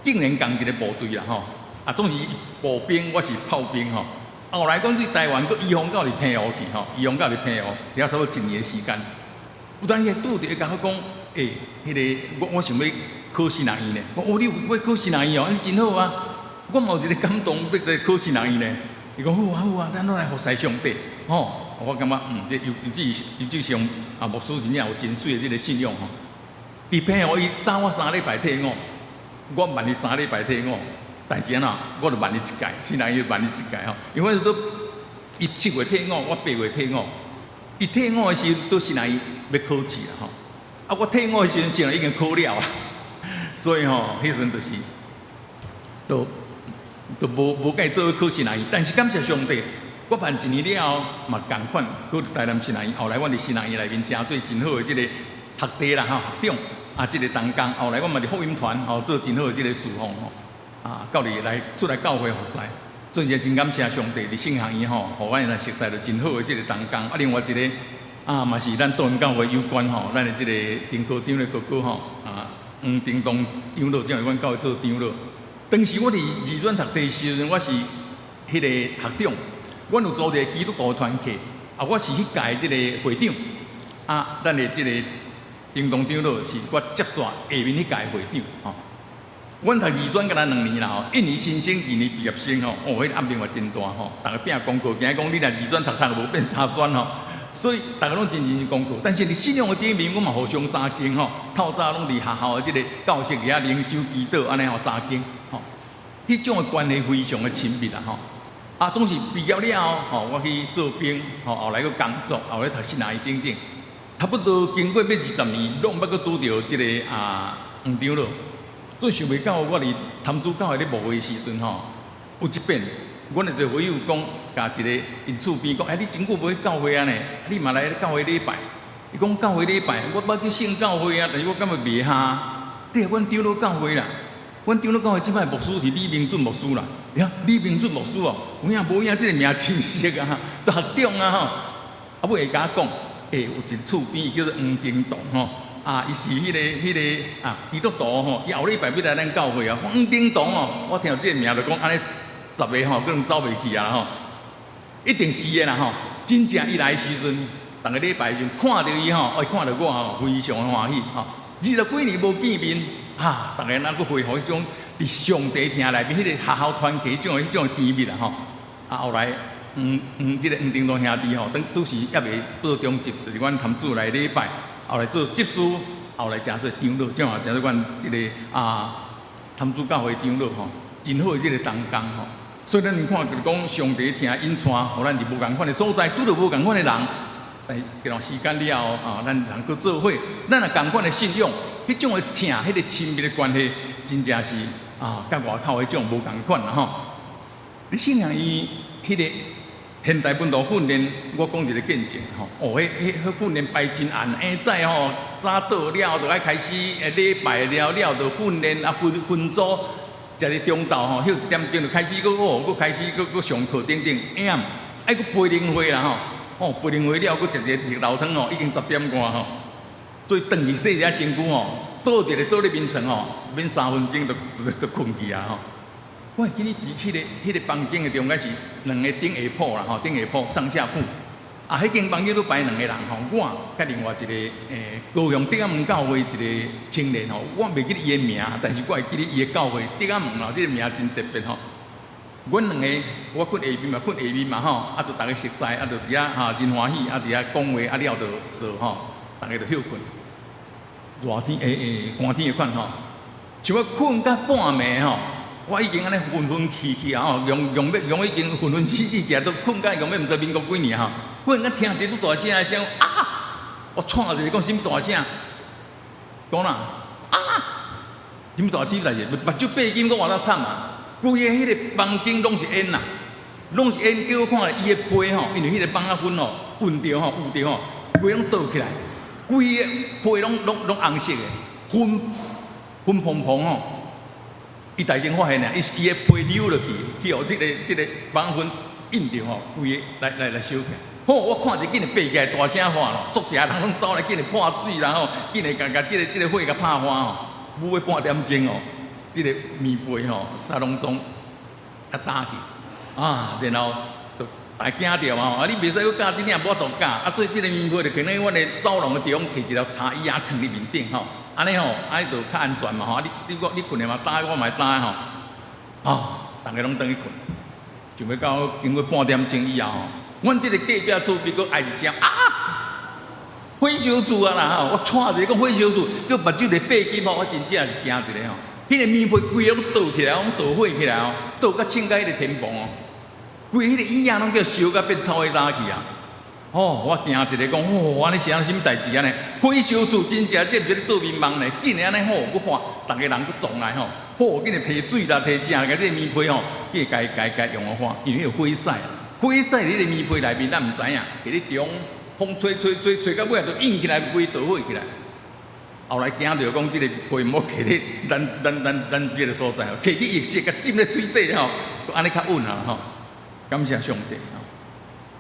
竟然仝一个部隊啦吼。啊，總是步兵，我是炮兵吼。後來阮對台灣閣移防到佇澎湖去吼，移防到佇澎湖，佇遐差不多一年的時間。有當時拄著伊共我講，欸，彼个我想欲考神學院呢。我哦，你有欲考神學院哦，按呢真好啊。我嘛有一个感動，欲來考神學院呢。伊講好啊好啊，咱攏來服侍上帝吼。我感覺嗯，這尤志祥啊牧師真正有真媠的這个信仰吼。佇澎湖伊早我三禮拜退伍，我慢伊三禮拜退伍。但是按怎，我就慢伊一屆，神學院慢伊一屆吼，因為都伊7月退伍，我8月退伍。伊退伍的時陣，都神學院欲考試啦吼。啊，我退伍的時陣，神學院已經考了啊。所以吼，彼時陣就是，都都無無共伊做伙考神學院。但是感謝上帝，我辦一年了後，嘛仝款考台南神學院。後來阮佇神學院內面，成做真好的這個學弟啦吼，學長啊，這個同工。後來阮嘛佇福音團吼，做真好的這個侍奉吼。啊，到佇來出來教會服侍，所以真感謝上帝佇聖學院吼，予阮來熟似著真好的這个同工。啊，另外一个啊，嘛是咱多恩教會有關吼，咱的這个丁科長的哥哥吼，啊，黃丁東長老，這位阮教會做長老。當時我佇二專讀冊時陣，我是彼个學長，阮有組一个基督徒團契，啊，我是彼屆這个會長。啊，咱的這个丁東長老是我接續下面彼屆會長吼。阮讀二專敢若2年啦吼，一年新生，二年畢業生吼，哦，彼个壓力嘛真大吼。逐家拼功課，驚講你若二專讀讀無變三專吼，所以逐家攏真認真功課。但是佇信仰的頂面，阮嘛互相相敬吼。透早攏佇學校的這个教室遐靈修祈禱，按呢吼查經吼。彼種的關係非常的親密啦吼。啊，總是畢業了後吼，我去做兵吼，後來閣工作，後來讀神學院等等，差不多經過欲20年，攏毋捌閣拄著這个啊黃長老。總想袂到，我佇潭子教會咧牧會的時陣吼，有一遍，阮的一個會友講，共一个𪜶厝邊講，欸，你真久無去教會啊呢？你嘛來教會禮拜？伊講教會禮拜，我捌去聖教會啊，但是我感覺袂合。你阮長老教會啦，阮長老教會這擺牧師是李明俊牧師啦。你看李明俊牧師哦，有影無影？這個名真熟啊，都學長啊吼。啊，尾會共我講，欸，有一厝邊叫做黃丁棟吼，啊，伊是彼個啊基督徒吼，伊後禮拜欲來咱教會啊。黃丁棟哦，我聽著這個名就講按呢十个吼，可能走袂去啊吼，一定是伊的啦吼。真正伊來的時陣，逐个禮拜時陣看著伊吼，哎，看著我吼，非常的歡喜吼。20幾年無見面，啊，逐个若閣恢復彼種佇上帝廳內面彼個學校團契彼種甜蜜啦吼。啊，後來這个黃丁棟兄弟吼，當拄時猶未做中執，就是阮潭子來禮拜，後來做執事，後來成做長老，這嘛成做阮這個啊潭子教會長老吼，真好的這個同工吼。所以咱看就是講上帝聽引帶，予咱佇無仝款的所在，拄著無仝款的人，但一段時間了後啊，咱人閣做伙，咱若仝款的信仰，彼種的疼，彼個親密的關係，真正是啊，佮外口彼種無仝款啦吼。你信仰伊彼個現代門徒訓練，我講一個見證吼。哦，彼訓練排真暗，下早吼早到了，就愛開始禮拜了了，就訓練啊分分組。食日中晝吼，歇一點鐘就開始閣哦，閣開始閣閣上課等等。下暗愛閣培靈會啦吼，哦培靈會了閣食一個熱豆湯吼，已經十點外吼。所以轉去洗一下身軀吼，倒一个倒咧眠床吼，免3分鐘就睏去啊吼。我會記得佇彼個房間的中間是兩個頂下鋪啦吼，頂下鋪上下鋪。啊，彼間房間都排兩個人吼，我佮另外一個高雄竹仔門教會一個青年吼，我袂記得伊的名，但是我會記得伊的教會竹仔門啦，這個名真特別吼。阮兩個我睏下面嘛，睏下面嘛吼，啊，就逐个熟似，啊，就佇遐哈真歡喜，啊，佇遐講話，啊了就吼，逐个就歇睏。熱天寒天的款吼，像我睏到半暝吼，我已經按呢昏昏去去啊吼，用用欲用已經昏昏死死去啊，都睏到用欲毋知民國幾年吼。忽然間聽一個足大聲的聲啊！我喘一下講啥物大聲？講啦啊！啥物大聲代誌？目睭閉緊，閣活得慘啊！規個彼個房間攏是煙啊，攏是煙。叫我看伊的被吼，因為彼個網仔粉吼，聞著吼，有著吼，規攏倒起來，規个被攏紅色的，粉粉蓬蓬吼。伊大聲發現啊，伊伊的被溜落去，去予這個網粉印著吼，規个來燒起來。好，我看者緊會爬起來大聲喊咯，宿舍人攏走來緊會潑水啦吼，緊會共共這個火共拍花吼，母尾半點鐘哦，這個棉被吼，才攏總較焦去啊，然後就大驚著嘛吼，啊你袂使閣絞這領無法度絞，啊所以這個棉被就放咧阮的走廊的地方，摕一條柴椅仔囥佇面頂吼，按呢吼，按呢就較安全嘛吼，啊你你我你睏的嘛焦，我嘛會焦吼，啊，逐个攏轉去睏，想欲到經過半點鐘以後吼。阮這個隔壁厝邊閣哀一聲啊！火燒厝啊啦吼！我喘一下講火燒厝，閣目睭咧閉緊吼，我真正是驚一下吼。彼個棉被規個攏倒起來，攏倒火起來哦，倒甲穿甲彼個天棚哦，規彼個椅仔攏叫燒甲變臭火焦去啊！哦，我驚一下講，哦，按呢是按啥物代誌按呢？火燒厝真正這毋是咧做眠夢呢，緊會按呢吼，閣看，逐个人閣撞來吼，好，緊會提水啦，提啥，共這個棉被吼，緊會共共共用予看，因為彼個火勢。火勢佇彼個棉被內面，咱毋知影，佇咧中風吹吹吹吹到尾仔，就引起來，規著火起來。後來驚著講，這個被毋好囥咧咱這个所在，摕去浴室，共浸咧水底吼，按呢較穩啊吼。感謝上帝吼，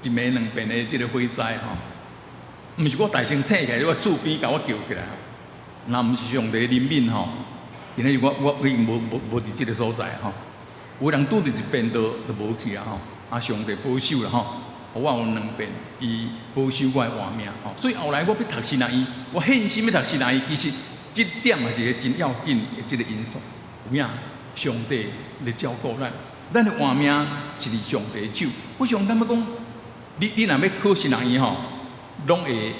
一暝兩遍的這個火災吼，毋是我大聲醒起來，我厝邊共我叫起來吼。若毋是上帝憐憫吼，今日我已經無佇這个所在吼。有人拄著一遍就無去啊吼。啊！上帝保守啦吼，予我有兩遍，伊保守我的活命吼。所以後來我欲讀神學院，我獻身欲讀神學院，其實這點也是一個真要緊的這個因素。有影，上帝咧照顧咱，咱的活命是佇上帝手。我想感覺講，你若欲考神學院吼，攏會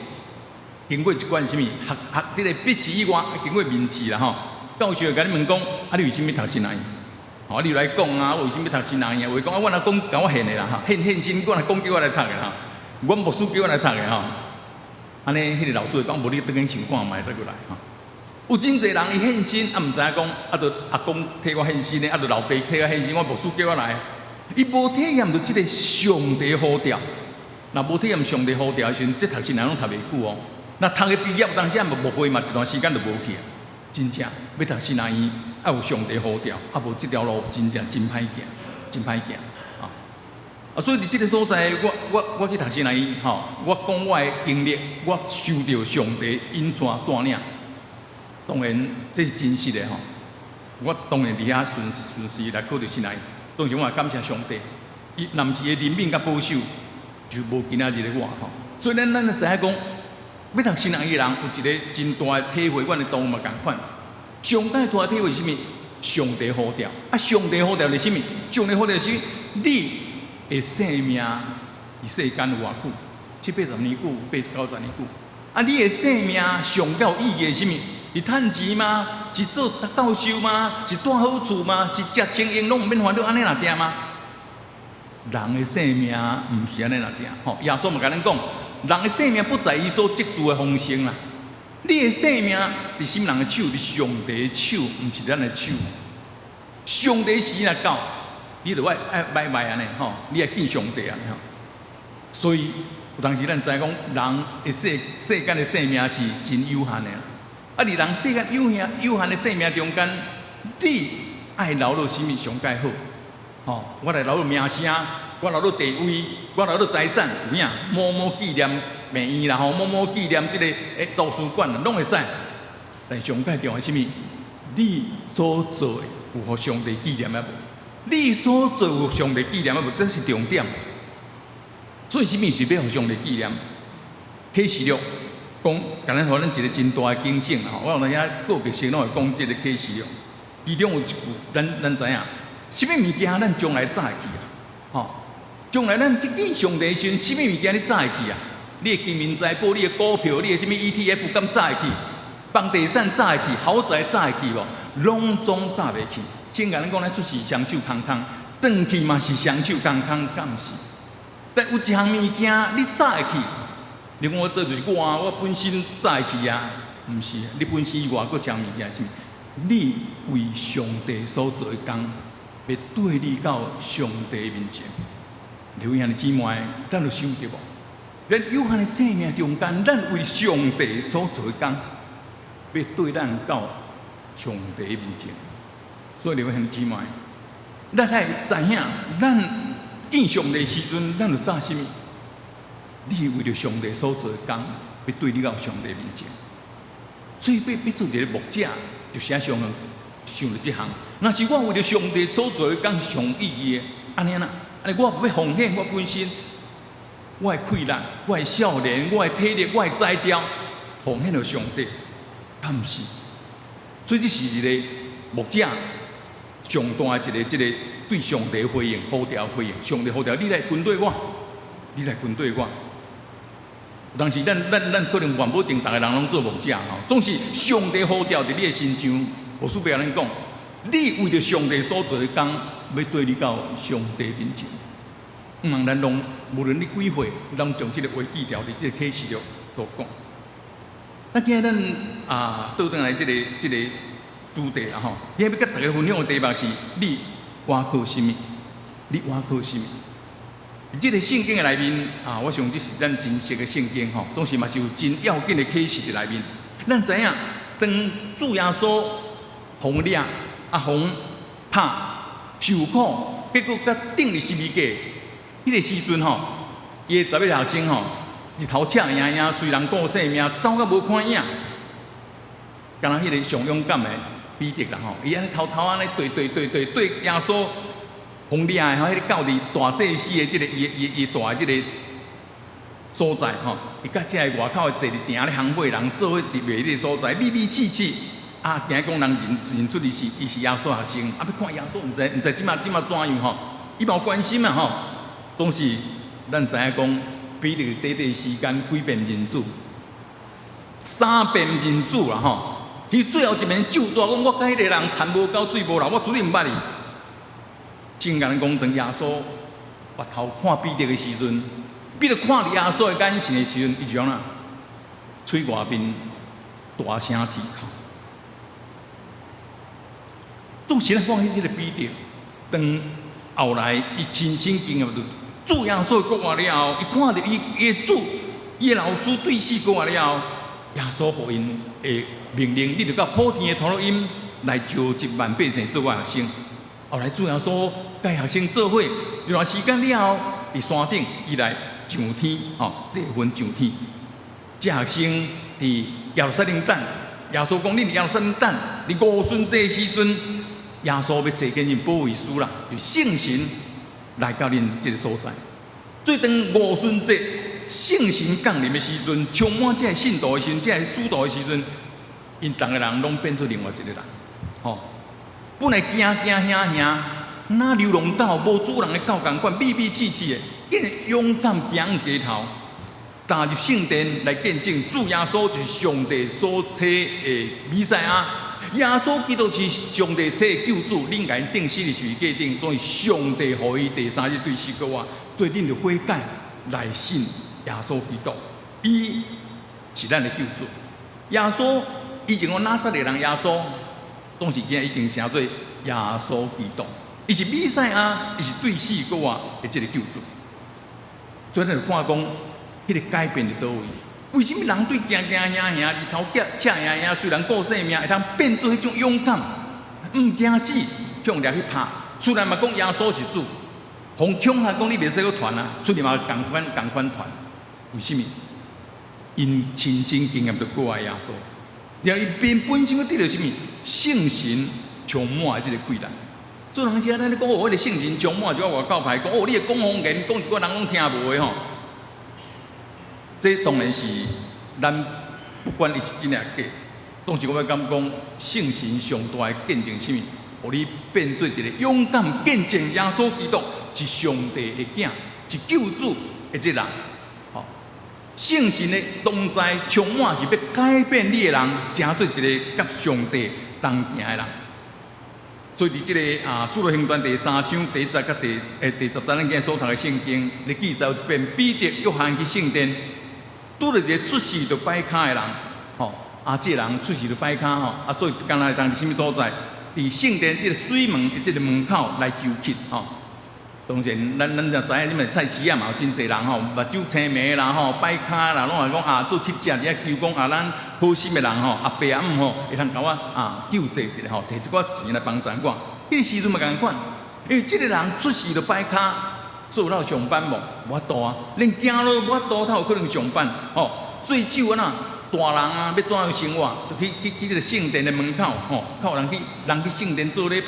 經過一關啥物學學這個筆試以外，經過面試啦吼。教授會共你問講，啊，你為啥物讀神學院？吼，你來講啊，我為啥物讀神學院？有的講啊，阮阿公共我獻的啦，吼，獻身，阮阿公叫我來讀的吼，阮牧師叫我來讀的吼。按呢，彼個老師會講，無你轉去想看覓再閣來吼。有真濟人伊獻身，啊，毋知影講，啊，著阿公替我獻身的，啊，著老爸替我獻身，我牧師叫我來。伊無體驗著這個上帝呼召，若無體驗上帝呼召的時陣，這讀神學攏讀袂久哦。若讀個畢業，當時嘛牧會嘛，一段時間就無去啊。真正欲讀神學院，愛有上帝呼召，啊無這條路真正真歹行。真歹行啊。啊，所以佇這个所在，我去讀神學院吼，我講我的經歷，我受著上帝引帶帶領，當然這是真實的吼。我當然佇遐順順勢來考著神學院，當時我也感謝上帝，伊若毋是伊的憐憫佮保守，就無今仔日的我吼。所以咱就知影講，欲讀神學院的人有一个真大的體會，阮的同學嘛仝款。上蓋大的體會是啥物？上帝呼召啊！上帝呼召是啥物？上帝呼召是你的生命佇世間有偌久？七八十年久，八九十年久。啊，你的生命上有意義是啥物？是趁錢嗎？是做教授嗎？是住好厝嗎？是食清閒攏毋免煩惱按呢爾定嗎？人的生命毋是按呢爾定吼。耶穌嘛共咱講，人的生命不在伊所積聚的豐盛啦。你的生命佇啥物人的手？佇上帝的手，毋是咱的手。上帝時若到，你就愛愛拜拜按呢吼，你愛見上帝按呢吼。所以有當時咱知影講，人的世世間的生命是真有限的。啊，佇人世間有限有限的生命中間，你愛留落啥物上蓋好？吼，我來留落名聲，我留落地位，我留落財產，有影？某某紀念病院啦吼，某某紀念這个圖書館，攏會使。但上蓋重要是啥物？你所做的有予上帝紀念抑無？你所做有上帝紀念抑無？這是重點。所以，啥物是欲予上帝紀念？啟示錄講，共咱予咱一个真大的警醒吼。我有當時個別性攏會講這个啟示錄，其中有一句，咱知影，啥物物件咱將來載會去啊？吼，將來咱去見上帝時陣，啥物物件你載會去啊？你的金銀財寶、你的股票、你的啥物 ETF，敢載會去？房地產載會去？豪宅載會去無？攏總載袂去。聖經講，咱出世雙手空空，轉去嘛是雙手空空，敢毋是？但有一項物件你載會去，你講我這就是我啊，我本身載會去啊，毋是？你本身以外，閣一項物件是啥物？你為上帝所做的工，欲綴你到上帝面前。各位兄弟姊妹，咱有想著無？咱有限的生命中間，咱為上帝所做的工，欲綴咱到上帝面前。所以，各位兄弟姊妹，咱愛知影，咱見上帝時陣，咱有載啥物？你為著上帝所做的工，欲綴你到上帝面前。所以，欲做一个牧者，就是愛想想著這項。若是我為著上帝所做的工是上意義的，按呢啦，按呢我欲奉獻我本身，我的氣力、我的少年、我的體力、我的才調，奉獻予上帝，敢毋是？所以這是一个牧者上大的一个這个對上帝回應、呼召回應。上帝呼召你來跟隨我，你來跟隨我。當時咱可能嘛無一定逐个人攏做牧者吼，總是上帝呼召佇你的身上，牧師欲按呢講，你為著上帝所做的工，欲綴你到上帝面前。毋通咱攏無論你幾歲，攏將這个話記牢佇這个啟示錄所講。那今仔咱啊，倒轉來這个主題啦吼，今仔欲佮大家分享的題目是：你倚靠啥物？你倚靠啥物？這个聖經的內面啊，我想這是咱真熟的聖經吼，總是嘛是有真要緊的啟示佇內面。咱知影，當主耶穌予掠啊，予拍受苦，結果閣釘佇十字架，彼个時陣吼，伊的十一個學生吼，日頭赤炎炎，隨人顧性命，走甲無看影。敢若彼个上勇敢的彼得啦吼，伊按呢偷偷按呢綴綴綴綴綴耶穌予掠的吼，彼个到佇大祭司的這个伊伊伊大的這个所在吼，伊佮遮个外口的坐佇埕咧行貨人做伙入來彼个所在，秘秘刺刺啊，驚講人認認出伊是耶穌學生，啊，欲看耶穌，毋知這馬怎樣吼，伊嘛有關心啊吼。總是咱知影講，彼得短短時間幾遍認主，三遍認主啦吼。其實最後一遍咒詛講，我佮彼個人田無溝水無流，我絕對毋捌伊。聖經講，當耶穌回頭看彼得的時陣，彼得看著耶穌的眼神的時陣，伊就按怎？喙外面大聲啼哭。總是咱看彼這个彼得，當後來伊親身經驗著主耶穌復活了後，伊看著伊伊的主，伊的老師對死復活了後，耶穌予𪜶的命令，你著到普天的通路𪜶來召集萬百姓做我學生。後來主耶穌佮學生做伙一段時間了後，佇山頂伊來上天，吼，坐雲上天。這學生佇耶路撒冷等，耶穌講：恁佇耶路撒冷等，佇五旬節時陣，耶穌欲差遣恁保惠師啦，就聖神來到恁這个所在。所以當五旬節聖神降臨的時陣，充滿這个信徒的時陣，這个使徒的時陣，𪜶逐个人攏變做另外一个人，吼。本來驚驚嚇嚇，若流浪狗無主人的狗仝款，秘秘刺刺的，竟然勇敢行街頭，踏入聖殿來見證主耶穌就是上帝所差的彌賽亞。耶穌基督是上帝差的救主，恁共伊釘死佇十字架頂，所以上帝予伊第三日對死復活，所以恁著悔改來信耶穌基督，伊是咱的救主。耶穌以前講拿撒勒人耶穌，當時今已經稱做耶穌基督，伊是彌賽亞，伊是對死復活的這个救主。所以咱就看講，彼个改變佇佗位？為啥物人對驚驚嚇嚇、日頭赤赤炎炎，雖然顧性命，會當變做彼種勇敢，毋驚死，向掠去拍。雖然嘛講耶穌是主，予恐嚇講你袂使閣傳啊，出來嘛仝款仝款傳。為啥物？𪜶親身經驗著過愛耶穌，然後伊變本身閣得著啥物？聖神充滿的這个氣力。做人時啊，咱咧講哦，彼个聖神充滿就外口歹講哦，你會講方言，講一寡人攏聽無的吼。這當然是咱不管伊是真抑假，總是我欲感覺講聖神上大的見證啥物？予你變做一個勇敢見證耶穌基督是上帝的囝，是救主的這个人。吼，聖神的同在充滿是欲改變你的人，成做一个佮上帝同行的人。所以佇這个啊《使徒行傳》第三章第一節佮第十節，咱今日所讀的聖經，咧記載有一遍彼得、約翰去聖殿，拄著一个出世就跛跤的人，吼，啊，這个人出世就跛跤吼，啊，所以敢若會當佇啥物所在？佇聖殿這个水門的這个門口來求乞吼。當然，咱就知影，這物菜市仔嘛有真濟人吼，目睭青盲啦吼，跛跤啦，攏會講啊做乞食佇遐求講啊，咱好心的人吼，阿伯阿姆吼，會通共我啊救濟一下吼，提一寡錢來幫助我。彼个時陣嘛仝款，因為這个人出世就跛跤，做了上班無？無法度啊，連行路無法度，才有可能上班吼。所以只有按怎大人啊，欲怎樣生活，就去彼个聖殿的門口吼，靠人去人去聖殿做咧。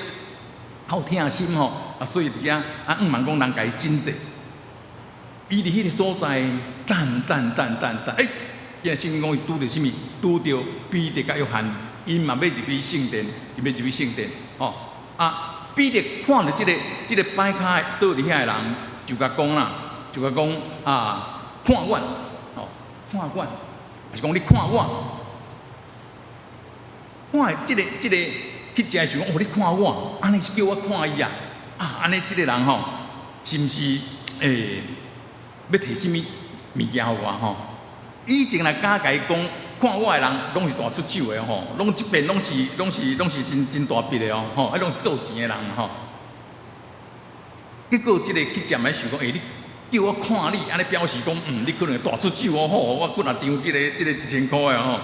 好疼心吼，啊，所以佇遮啊，向望講人共伊拯濟。伊佇彼个所在等等等等等，欸，今日聖經講伊拄著啥物？拄著彼得佮約翰，𪜶嘛欲入去聖殿，伊欲入去聖殿，吼啊！彼得看著這个跛跤倒佇遐的人，就共講啦，就共講啊，看阮，吼，看阮，抑是講你看我，看這个。乞食想講，哦，你看我，按呢是叫我看伊啊？啊，按呢這个人吼，是毋是欲提啥物物件予我吼？以前若敢共伊講看我的人，攏是大出手的吼，攏這邊攏是真真大筆的哦，吼，彼攏是做錢的人吼。結果這个乞食嘛想講，欸，你叫我看你，按呢表示講，你可能會大出手哦，吼，我閣若張這个1000箍的吼，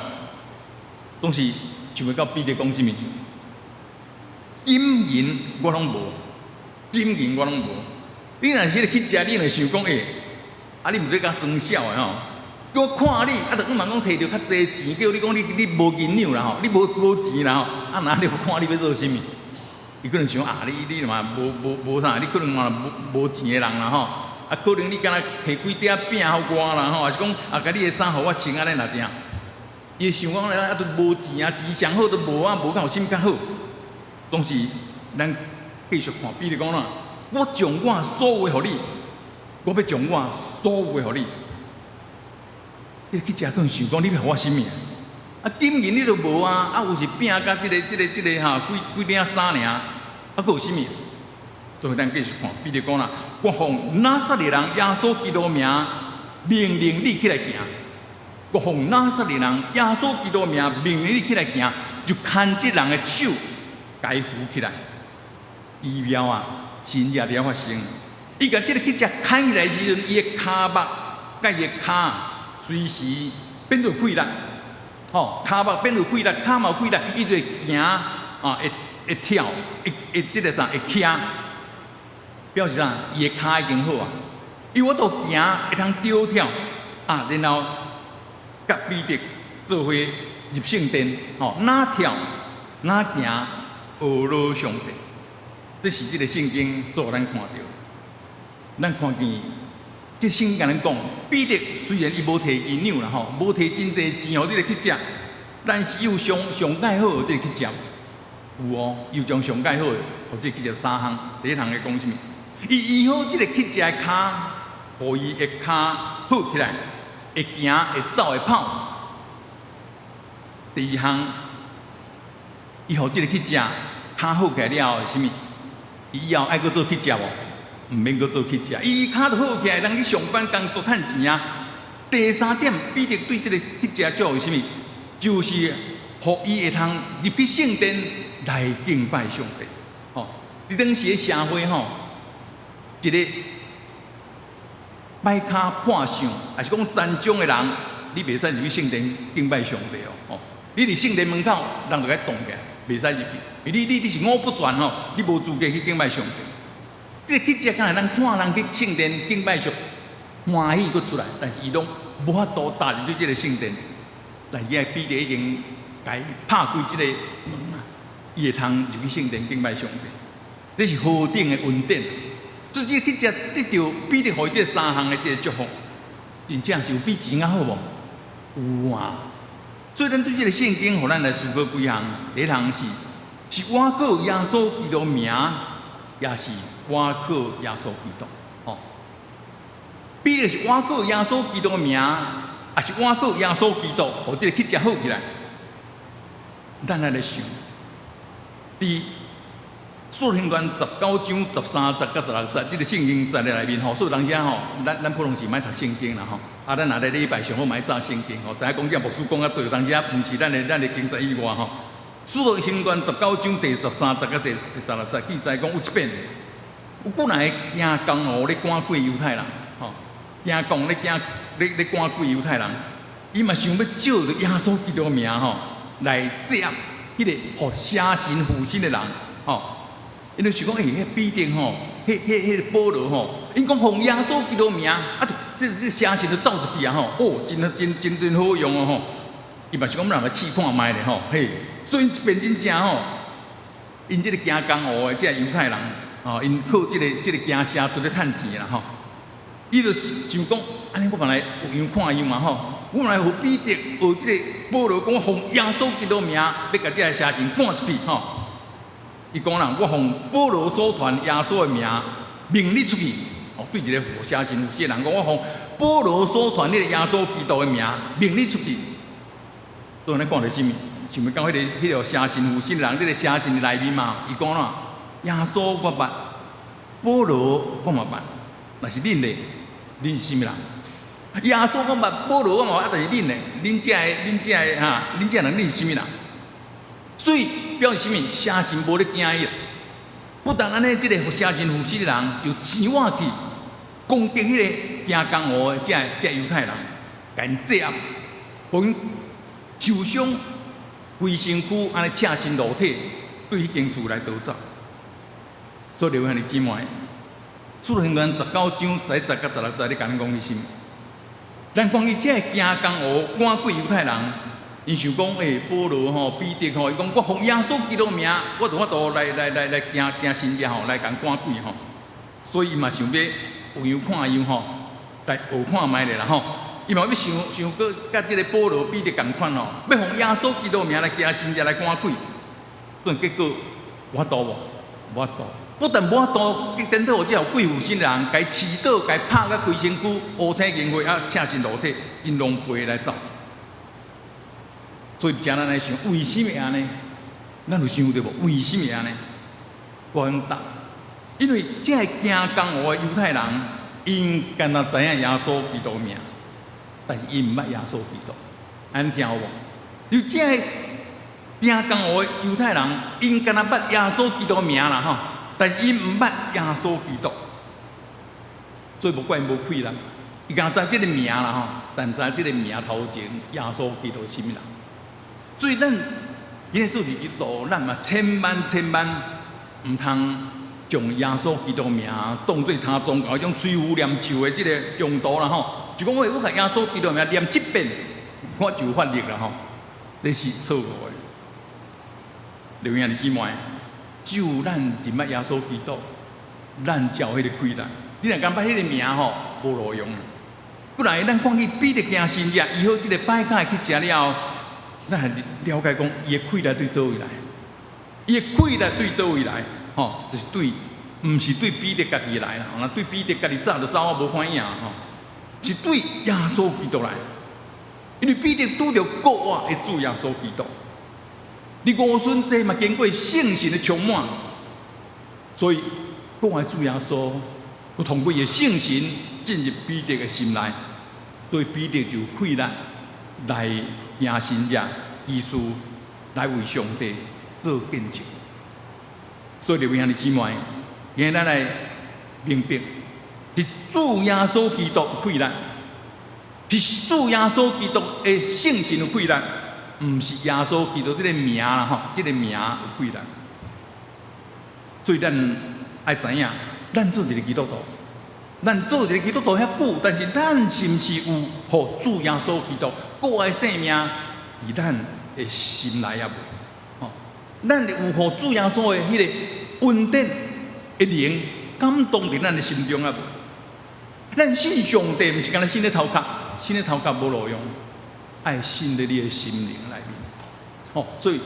總是想袂到彼得講啥物。金銀我攏無，金銀我攏無。你若是彼个乞食，你會想講，欸，啊你毋使共裝痟的吼，叫我看你，啊，著向望講提著較濟錢，叫你講你無銀兩啦吼，你無錢啦吼，啊若你看你欲做啥物？伊可能想啊，你嘛無啥，你可能嘛無錢的人啦吼，啊可能你敢若提幾塊餅予我啦吼，抑是講啊，共你的衫予我穿按呢若定。伊會想講啊，都無錢啊，錢上好都無啊，無敢有啥物較好。總是咱繼續看，彼得講啦，我將我所有的予你，我欲將我所有的予你。你乞食可能想講，你欲予我啥物？啊，金銀你都無啊，啊有是餅佮這个哈幾幾領衫爾，啊閣有啥物？所以咱繼續看，彼得講啦，我奉拿撒勒人耶穌基督名命令你起來行。我奉拿撒勒人耶穌基督名命令你起來行，就牽這人的手。共伊扶起來，奇妙啊！神跡佇遐發生。伊共這个乞食牽起來時陣，伊的跤目佮伊的跤隨時變做氣力，吼，跤目變做氣力，跤嘛有氣力，伊就會行啊，會會跳，會會這个啥會徛，表示啥？伊的跤已經好啊。伊有法度行，會通跳跳啊，然後佮彼得做伙入聖殿，吼，若跳若行，呵咾上帝。這是這个聖經所予咱看著，咱看見這聖經共咱講，彼得雖然伊無提銀兩啦吼，無提真濟錢予這个乞食，但是伊有上上蓋好的這个乞食，有哦，伊有將上蓋好的，予這个乞食三項。第一項咧講啥物？伊醫好這个乞食的跤，予伊的跤好起來，會行會走會跑。第二項，伊予這个乞食跤好起來了後是啥物？伊以後愛閣做乞食無？毋免閣做乞食，伊跤就好起來，人去上班工作趁錢啊。第三點，彼得對這个乞食祝福是啥物？就是予伊會通入去聖殿來敬拜上帝。吼，佇當時的社會吼，一个擺跤破相，抑是講殘障的人，你袂使入去聖殿敬拜上帝哦。吼，你佇聖殿門口，人就共擋起來，袂使入去。因為你是五不全吼，你無資格去敬拜上帝。這个乞食敢會當看人去聖殿敬拜上，歡喜閣出來，但是伊攏無法度踏入去這个聖殿。但是彼得已經共伊拍開這个門啊，伊會通入去聖殿敬拜上帝。這是何等的恩典！所以這個乞食得著彼得予伊這三項的這个祝福，真正是有比錢較好無？有啊！所以咱對這个聖經，予咱來思考幾項。第一項是，是倚靠耶穌基督名，抑是倚靠耶穌基督？吼，彼得是倚靠耶穌基督的名，抑是倚靠耶穌基督，予這个乞食好起來。咱來來想，佇使徒行傳19章13節佮16節，這个聖經節內面吼，所以有當時吼，咱普通時毋愛讀聖經啦吼。啊，咱若咧禮拜上好嘛愛查聖經吼，知影講這牧師講啊對，有當時毋是咱的經濟以外吼。使徒行傳19章第13節佮第16節記載講，有一遍，有幾若个驚江湖咧趕鬼猶太人，吼，驚講咧驚咧咧趕鬼猶太人，伊嘛想欲藉著耶穌基督的名吼，來制壓彼个予邪神附身的人，吼。𪜶就想講，欸，彼彼得吼，彼彼彼个保羅吼，𪜶講奉耶穌基督名，啊，就這這邪神就走出去啊吼，哦，真真真真好用哦吼。伊嘛是講，咱來試看覓咧吼，嘿，所以𪜶這邊真正吼，𪜶這个驚江湖的這个猶太人，吼，𪜶靠這个這个驚邪術咧趁錢啦吼。伊就想講，按呢我嘛來有樣看樣嘛吼，我嘛來予彼得學這个保羅講，奉耶穌基督名，欲共這个邪神趕出去吼。伊講啦，我奉保羅所傳耶穌的名，命你出去。哦，對一個邪神附身的人講，我奉保羅所傳彼个耶穌基督的名，命你出去。所以咱看著啥物？想欲到彼个邪神附身的人，這个邪神的內面嘛，伊講啦，耶穌我捌，保羅我嘛捌，但是恁咧，恁是啥物人？耶穌我捌，保羅我嘛捌，啊，但是恁咧，恁這个、恁這个哈，恁這个人，恁是啥物人？所以表示啥物？邪神無咧驚伊。不但按呢，這个邪神附身的人就前往去攻擊彼个驚江湖的這个這个猶太人，共𪜶制壓，予𪜶受傷，規身軀按呢赤身露體，對彼間厝來逃走。所以，兄弟姊妹，使徒行傳19章11節佮16節，咧共咱講啥物？咱看見這个驚江湖趕鬼猶太人，𪜶想講，欸，保羅吼、彼得吼，伊講我奉耶穌基督名，我就有法度來來來來行行神跡吼，來共趕鬼吼。所以伊嘛想欲有樣看樣吼，來學看覓咧啦吼。伊嘛欲想想閣佮這个保羅、彼得仝款吼，欲奉耶穌基督名來行神跡來趕鬼，但結果無法度無？無法度。不但無法度，顛倒予這予鬼附身的人，共伊刺倒，共伊拍甲規身軀烏青銀血，啊，赤身露體，真狼狽來走。所以，請咱來想，為啥物按呢？咱有想著無？為啥物按呢？我用答，因為這个驚江湖的猶太人，𪜶敢若知影耶穌基督名，但是𪜶毋捌耶穌基督，按呢聽有無？就這个驚江湖的猶太人，𪜶敢若捌耶穌基督名啦吼，但是𪜶毋捌耶穌基督，所以無怪𪜶無氣力。伊敢若知這个名啦吼，但毋知這个名頭前耶穌基督是啥物人。所以咱今日做一基督徒，咱嘛千萬千萬毋通將耶穌基督名當做他宗教彼種吹符念咒的這个用途啦吼。就講我共耶穌基督名念七遍，我就有法力啦吼。這是錯誤的。各位兄弟姊妹，只有咱認捌耶穌基督，咱才有彼个氣力。你若感覺彼个名吼無路用。過來，咱看見彼得行神跡，醫好這个擺跤的乞食了後，咱會了解講，伊的氣力對佗位來？伊的氣力對佗位來？吼，就是對，毋是對彼得家己來啦，若對彼得家己早就走啊，無反應吼，是對耶穌基督來。因為彼得拄著復活的主耶穌基督，佇五旬節嘛經過聖神的充滿，所以復活的主耶穌，有通過伊的聖神進入彼得的心內。所以彼得就有氣力來行神跡、奇事，來為上帝做見證。所以，各位兄弟姊妹，今日咱來明白，是主耶穌基督有氣力，是主耶穌基督的聖神有氣力，毋是耶穌基督這个名啦吼，這个名有氣力。所以咱愛知影，咱做一个基督徒。咱做一个基督徒遐久，但是咱是毋是有予主耶穌基督復活的生命佇咱的心內抑無？吼，咱有予主耶穌的彼个恩典的靈感動佇咱的心中抑無？咱信上帝，毋是干焦信咧頭殼，信咧頭殼無路用，愛信佇你的心靈內面。吼，所以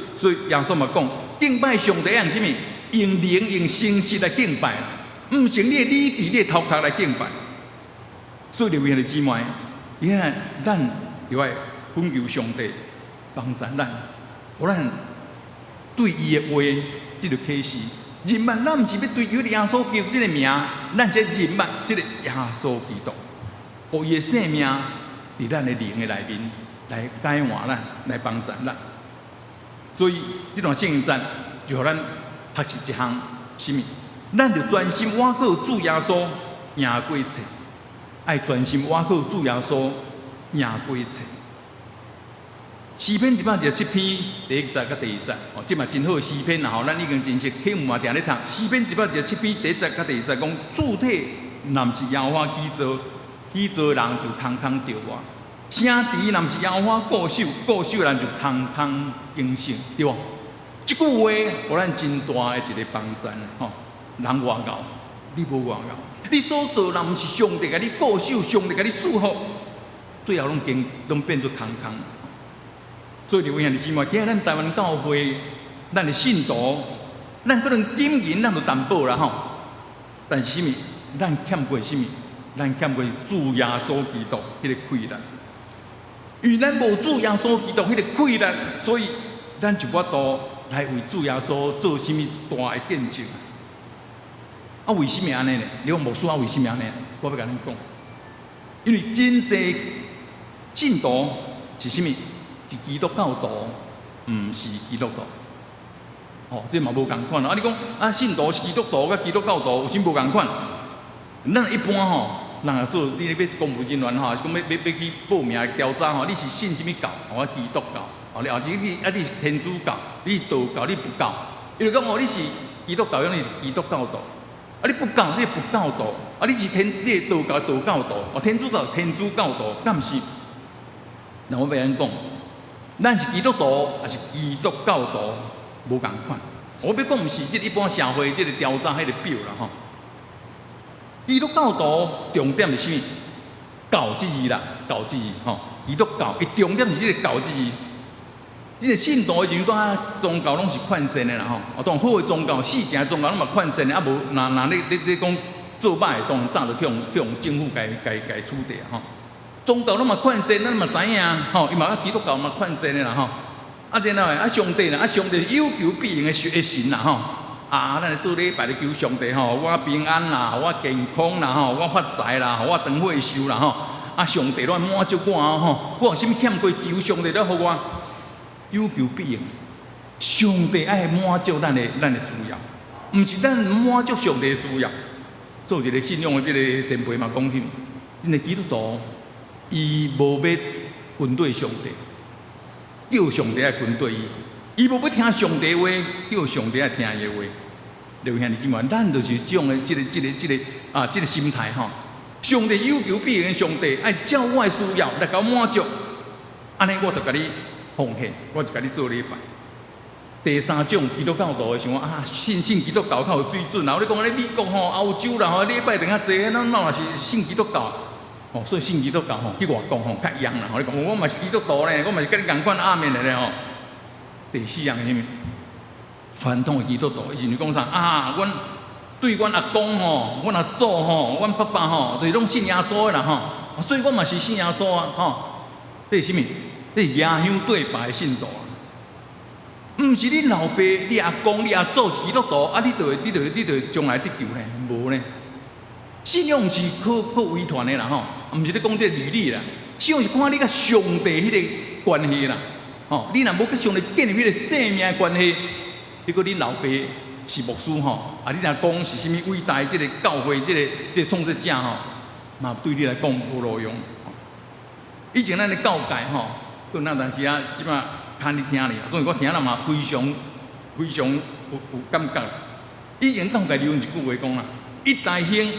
耶穌嘛講，敬拜上帝用啥物？用靈用誠實來敬拜啦。毋是你的理智、你的頭殼來敬拜。所以，各位兄弟姊妹，因為咱就愛懇求上帝幫助咱，予咱對伊的話得著啟示。認捌咱毋是欲追求耶穌基督這个名，咱是認捌這个耶穌基督，予伊的生命佇咱的靈的內面來改換咱，來幫助咱。所以，這段聖經節就予咱學習一項，啥物？咱著專心倚靠主耶穌贏過一切，愛專心倚靠主耶穌贏過一切。詩篇127篇第一節佮第二節，哦，這嘛真好的詩篇啦吼，咱已經真熟，課文嘛定咧讀。詩篇一百二十七篇第一節佮第二節講：柱體若毋是耶和華起造，起造的人就空空著活；城池若毋是耶和華固守，固守的人就空空警醒，對無？這句話予咱真大的一个幫助吼。人偌𠢕，你無偌𠢕，你所做若毋是上帝共你固守，上帝共你賜福，最後攏經攏變做空空。所以，各位兄弟姊妹，今日咱台灣教會，咱的信徒，咱可能金銀咱有淡薄啦吼，但是啥物？咱欠過啥物？咱欠過主耶穌基督彼个氣力，因為咱無主耶穌基督彼个氣力，所以咱就無法度來為主耶穌做啥物大的見證。啊，為啥物按呢呢？你講牧師啊，為啥物按呢？我欲共恁講，因為真濟信徒是啥物？是基督教徒，毋是基督徒。哦，這嘛無仝款啊！你講啊，信徒是基督徒，佮基督教徒有啥無仝款？咱一般吼，人若做你欲公務人員吼，是講欲欲欲去報名調查吼，你是信啥物教？哦，基督教。哦，你後是你啊，你是天主教，你是道教，你佛教。伊就講哦，你是基督教，你是基督教徒。啊，你佛教，你是佛教徒。啊，你是天，你是道教，道教徒。哦，天主教，天主教徒，敢毋是？那我欲按呢講，咱是基督徒，抑是基督教徒，無仝款。我欲講毋是這一般社會這个調查彼个表啦吼。基督教徒重點是啥物？教這字啦，教這字吼。基督教伊重點是這个教這字。這个信徒的時陣，啊，宗教攏是勸善的啦吼。哦，當然好的宗教、四正宗教攏嘛勸善的，啊無若若你你你講做歹的，當然早就去予去予政府共共共取締吼。宗教攏嘛勸善，咱嘛知影吼，伊嘛啊基督教嘛勸善的啦吼。啊，然後啊上帝啦，啊上帝是有求必應的神啦吼。啊，咱來做禮拜咧求上帝吼，予我平安啦，予我健康啦吼，予我發財啦，予我長歲壽啦吼。啊，上帝攏滿足我吼，我有啥物欠過求上帝都予我。有求必應，上帝愛滿足咱的需要，毋是咱滿足上帝的需要。做一个信仰的這个前輩嘛講起，真濟基督徒，伊無欲跟綴上帝，叫上帝愛跟綴伊。伊無欲聽上帝話，叫上帝愛聽伊的話。各位兄弟姊妹，咱就是這種的這个、這个、這个啊，這个心態吼。上帝有求必應，上帝愛照我的需要來共滿足，按呢我就共你奉獻，我就共你做禮拜。第三種基督教徒的想講啊，信信基督教較有水準啦。我咧講咧美國吼、歐洲啦吼，禮拜定較濟，咱嘛是信基督教。哦，所以信基督教吼，去外國吼較恙啦。我咧講，我嘛是基督徒咧，我嘛是佮你仝款阿們的咧吼。第四樣是啥物？傳統的基督徒，伊是講啥啊？阮對阮阿公吼，阮阿祖吼，阮爸爸吼，就是攏信耶穌的啦吼，所以我嘛是信耶穌啊吼。這是啥物？這是舉香對拜的信徒啊。毋是恁老爸、你阿公、你阿祖是基督徒，啊，你就會、你就、你就將來得救呢？無呢。信仰是靠靠遺傳的啦吼，毋是咧講這個履歷啦。信仰是看你佮上帝彼个關係啦。吼，你若無佮上帝建立彼个生命的關係，結果恁老爸是牧師吼，啊，你若講是啥物偉大這个教會這个這个創設者吼，嘛對你來講無路用。以前咱的教誡吼，閣那當時啊，這擺較你聽咧，總是我聽了嘛非常非常有有感覺。以前教誡流行一句話講啦：一代興，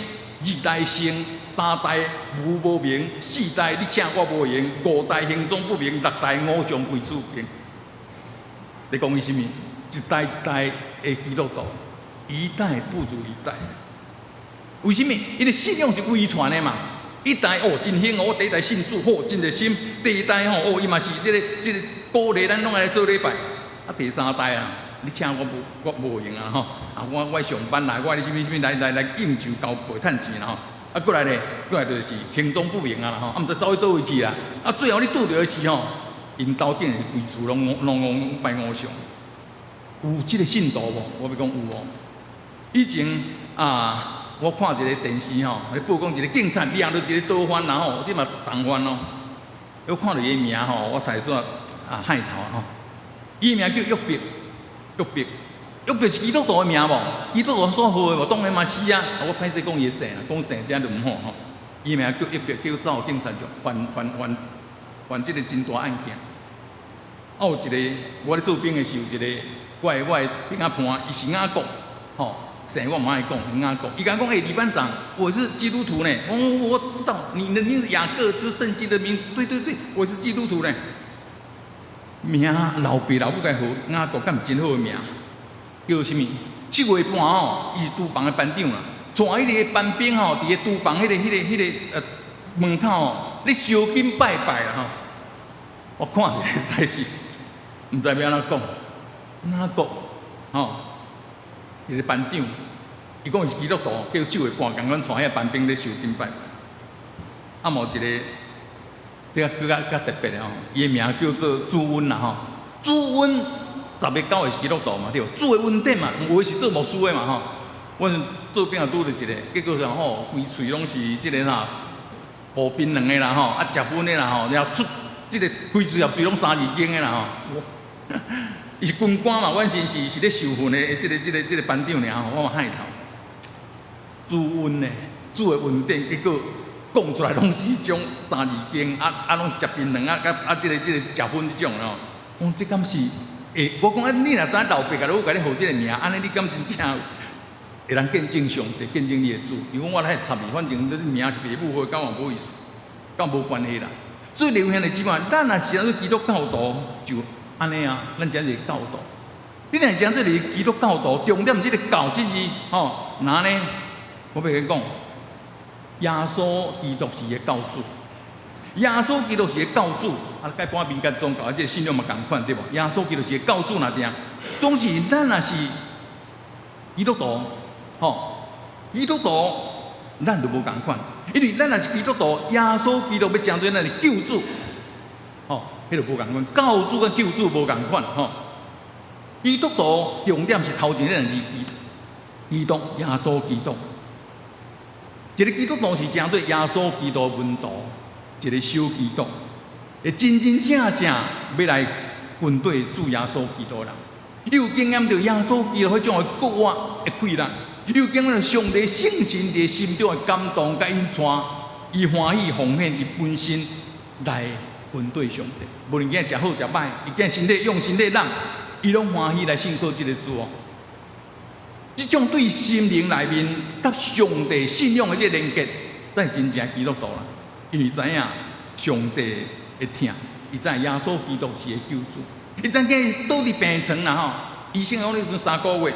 二代盛，三代無無明，四代你請我無閒，五代行蹤不明，六代偶像歸處平。你講伊啥物？一代一代的基督徒，一代不如一代。為啥物？因為信仰是遺傳的嘛。一代哦真興哦，我第一代信主好真熱心。第二代吼哦，伊嘛是這个這个鼓勵咱攏愛來做禮拜。啊，第三代啊，你請我無我無閒啊吼。啊，我我上班來，我啥物啥物來來來應酬交陪趁錢啦吼。啊，過來咧，過來就是行蹤不明啊啦吼。啊，毋知走去佗位去啦。啊，最後你拄著的時吼，𪜶兜竟然規厝攏攏攏拜偶像。有這个信徒無？我欲講有哦。以前啊，我看一个電視吼，咧報講一个警察掠著一个逃犯啦吼，這嘛重犯哦。我看著伊的名吼，我才煞啊害頭吼。伊的名叫約伯，約伯，約伯是基督徒的名無？基督徒所號的無？當然嘛是啊。我歹勢講伊的姓，講姓這就毋好吼。伊名叫約伯，叫走警察局犯犯犯犯這个真大案件。啊，有一个我咧做兵的時，有一个我的兵仔伴，伊是雅各，吼。姓我毋愛講，雅各。伊共我講，欸，李班長，我是基督徒呢。我我知道你的名字雅各，是聖經的名字。對對對，我是基督徒呢。名老爸老母共號雅各，敢毋真好的名？叫啥物？7月半吼，伊是廚房的班長啦。帶彼个班兵吼，佇个廚房彼个、彼个、彼个門口吼，咧燒金拜拜啦吼。我看著實在是，毋知欲按怎講。雅各，吼，一个班長，伊講伊是基督徒，叫7月半共阮帶彼个班兵咧燒金拜。啊，嘛有一个，這个閣較較特別的吼，伊的名叫做朱溫啦吼。朱溫10月9日是基督徒嘛對，主的恩典嘛，有的是做牧師的嘛吼。我做兵也拄著一个，結果上吼，規喙攏是這个啥，薄檳榔的啦吼，啊食薰的啦吼，然後出這个規喙合喙攏三字經的啦吼。伊是軍官嘛，阮先是是咧受訓的，這个這个這个班長爾吼，我嘛害頭。主恩呢，主的恩典，結果講出來攏是彼種三字經，啊啊攏食檳榔啊，啊啊這个這个食薰這種吼。我講這敢是？欸，我講啊，你若知影老爸共你共你號這个名，按呢你敢真正會當見證上帝，見證你的主？伊講我來插伊，反正你名是爸母號，佮我無意思，佮我無關係啦。所以劉兄弟姊妹，咱若是按呢基督教徒，就按呢啊，咱這是教徒。你若講這個基督教徒，重點這个教這字，吼，哪呢？我欲共你講，耶穌基督是个教主，耶穌基督是个教主，啊，佮一般民間宗教啊，這个信仰嘛仝款對無？耶穌基督是个教主，若定，總是咱若是基督徒，吼，基督徒，咱就無仝款，因為咱若是基督徒，耶穌基督欲成做咱的救主，吼，彼就無仝款，教主佮救主無仝款，吼。基督徒重點是頭前彼兩字基基督，耶穌基督。一個基督徒是成做耶穌基督的門徒，一個小基督，會真真正正欲來跟綴主耶穌基督的人，伊有經驗著耶穌基督彼種的復活的氣力，伊有經驗著上帝聖神佇心中的感動，共引帶，伊歡喜奉獻伊本身來跟綴上帝。無論囝食好食歹，伊囝身體勇身體懶，伊攏歡喜來信靠這个主哦。這種對心靈內面佮上帝信仰的這个連結，才是真正基督徒啦。因為知影上帝的疼，伊知影耶穌基督是伊的救主，伊知影倒佇病床啦吼，醫生講你剩3個月，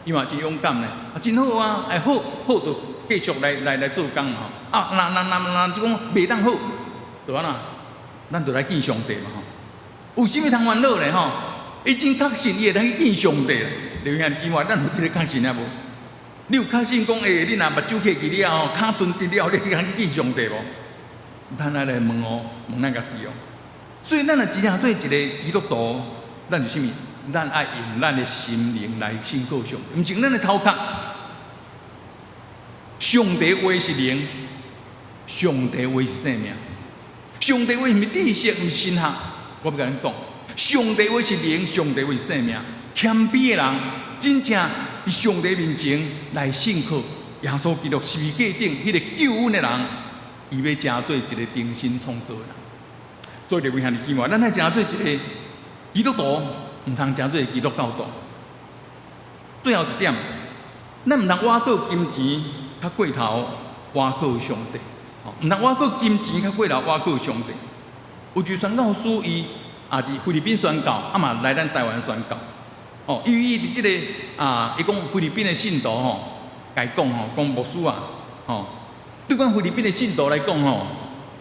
伊嘛真勇敢咧，啊真好啊，會好好就繼續來做工嘛吼。啊，若若若若就講袂當好，就按怎？咱就來見上帝嘛吼。有啥物通煩惱咧吼？伊真確信伊會當去見上帝啦。劉兄弟姊妹，咱有這个確信抑無？你有確信講，欸，你若目睭閉去了後，跤賰直了，你會當去見上帝無？咱愛來問哦，問咱家己哦。所以，咱若真正做一个基督徒，咱是啥物？咱愛用咱的心靈來信靠上帝，毋是用咱的頭殼。上帝話是靈，上帝話是生命。上帝話毋是知識，毋是神學。我欲共恁講，上帝話是靈，上帝話是生命。謙卑的人，真正佇上帝面前來信靠耶穌基督十字架頂彼個救恩的人，伊欲成做一个重新創造的人。所以，各位兄弟姊妹，咱愛成做一个基督徒，毋通成做一个基督教徒。最後一點，咱毋通倚靠金錢，較過頭倚靠上帝。毋通倚靠金錢，較過頭倚靠上帝。有一個宣教師，伊也佇菲律賓宣教，啊嘛來咱台灣宣教。哦，伊伊佇這个啊，伊講菲律賓的信徒吼，共伊講吼，講牧師啊，吼，對阮菲律賓的信徒來講吼，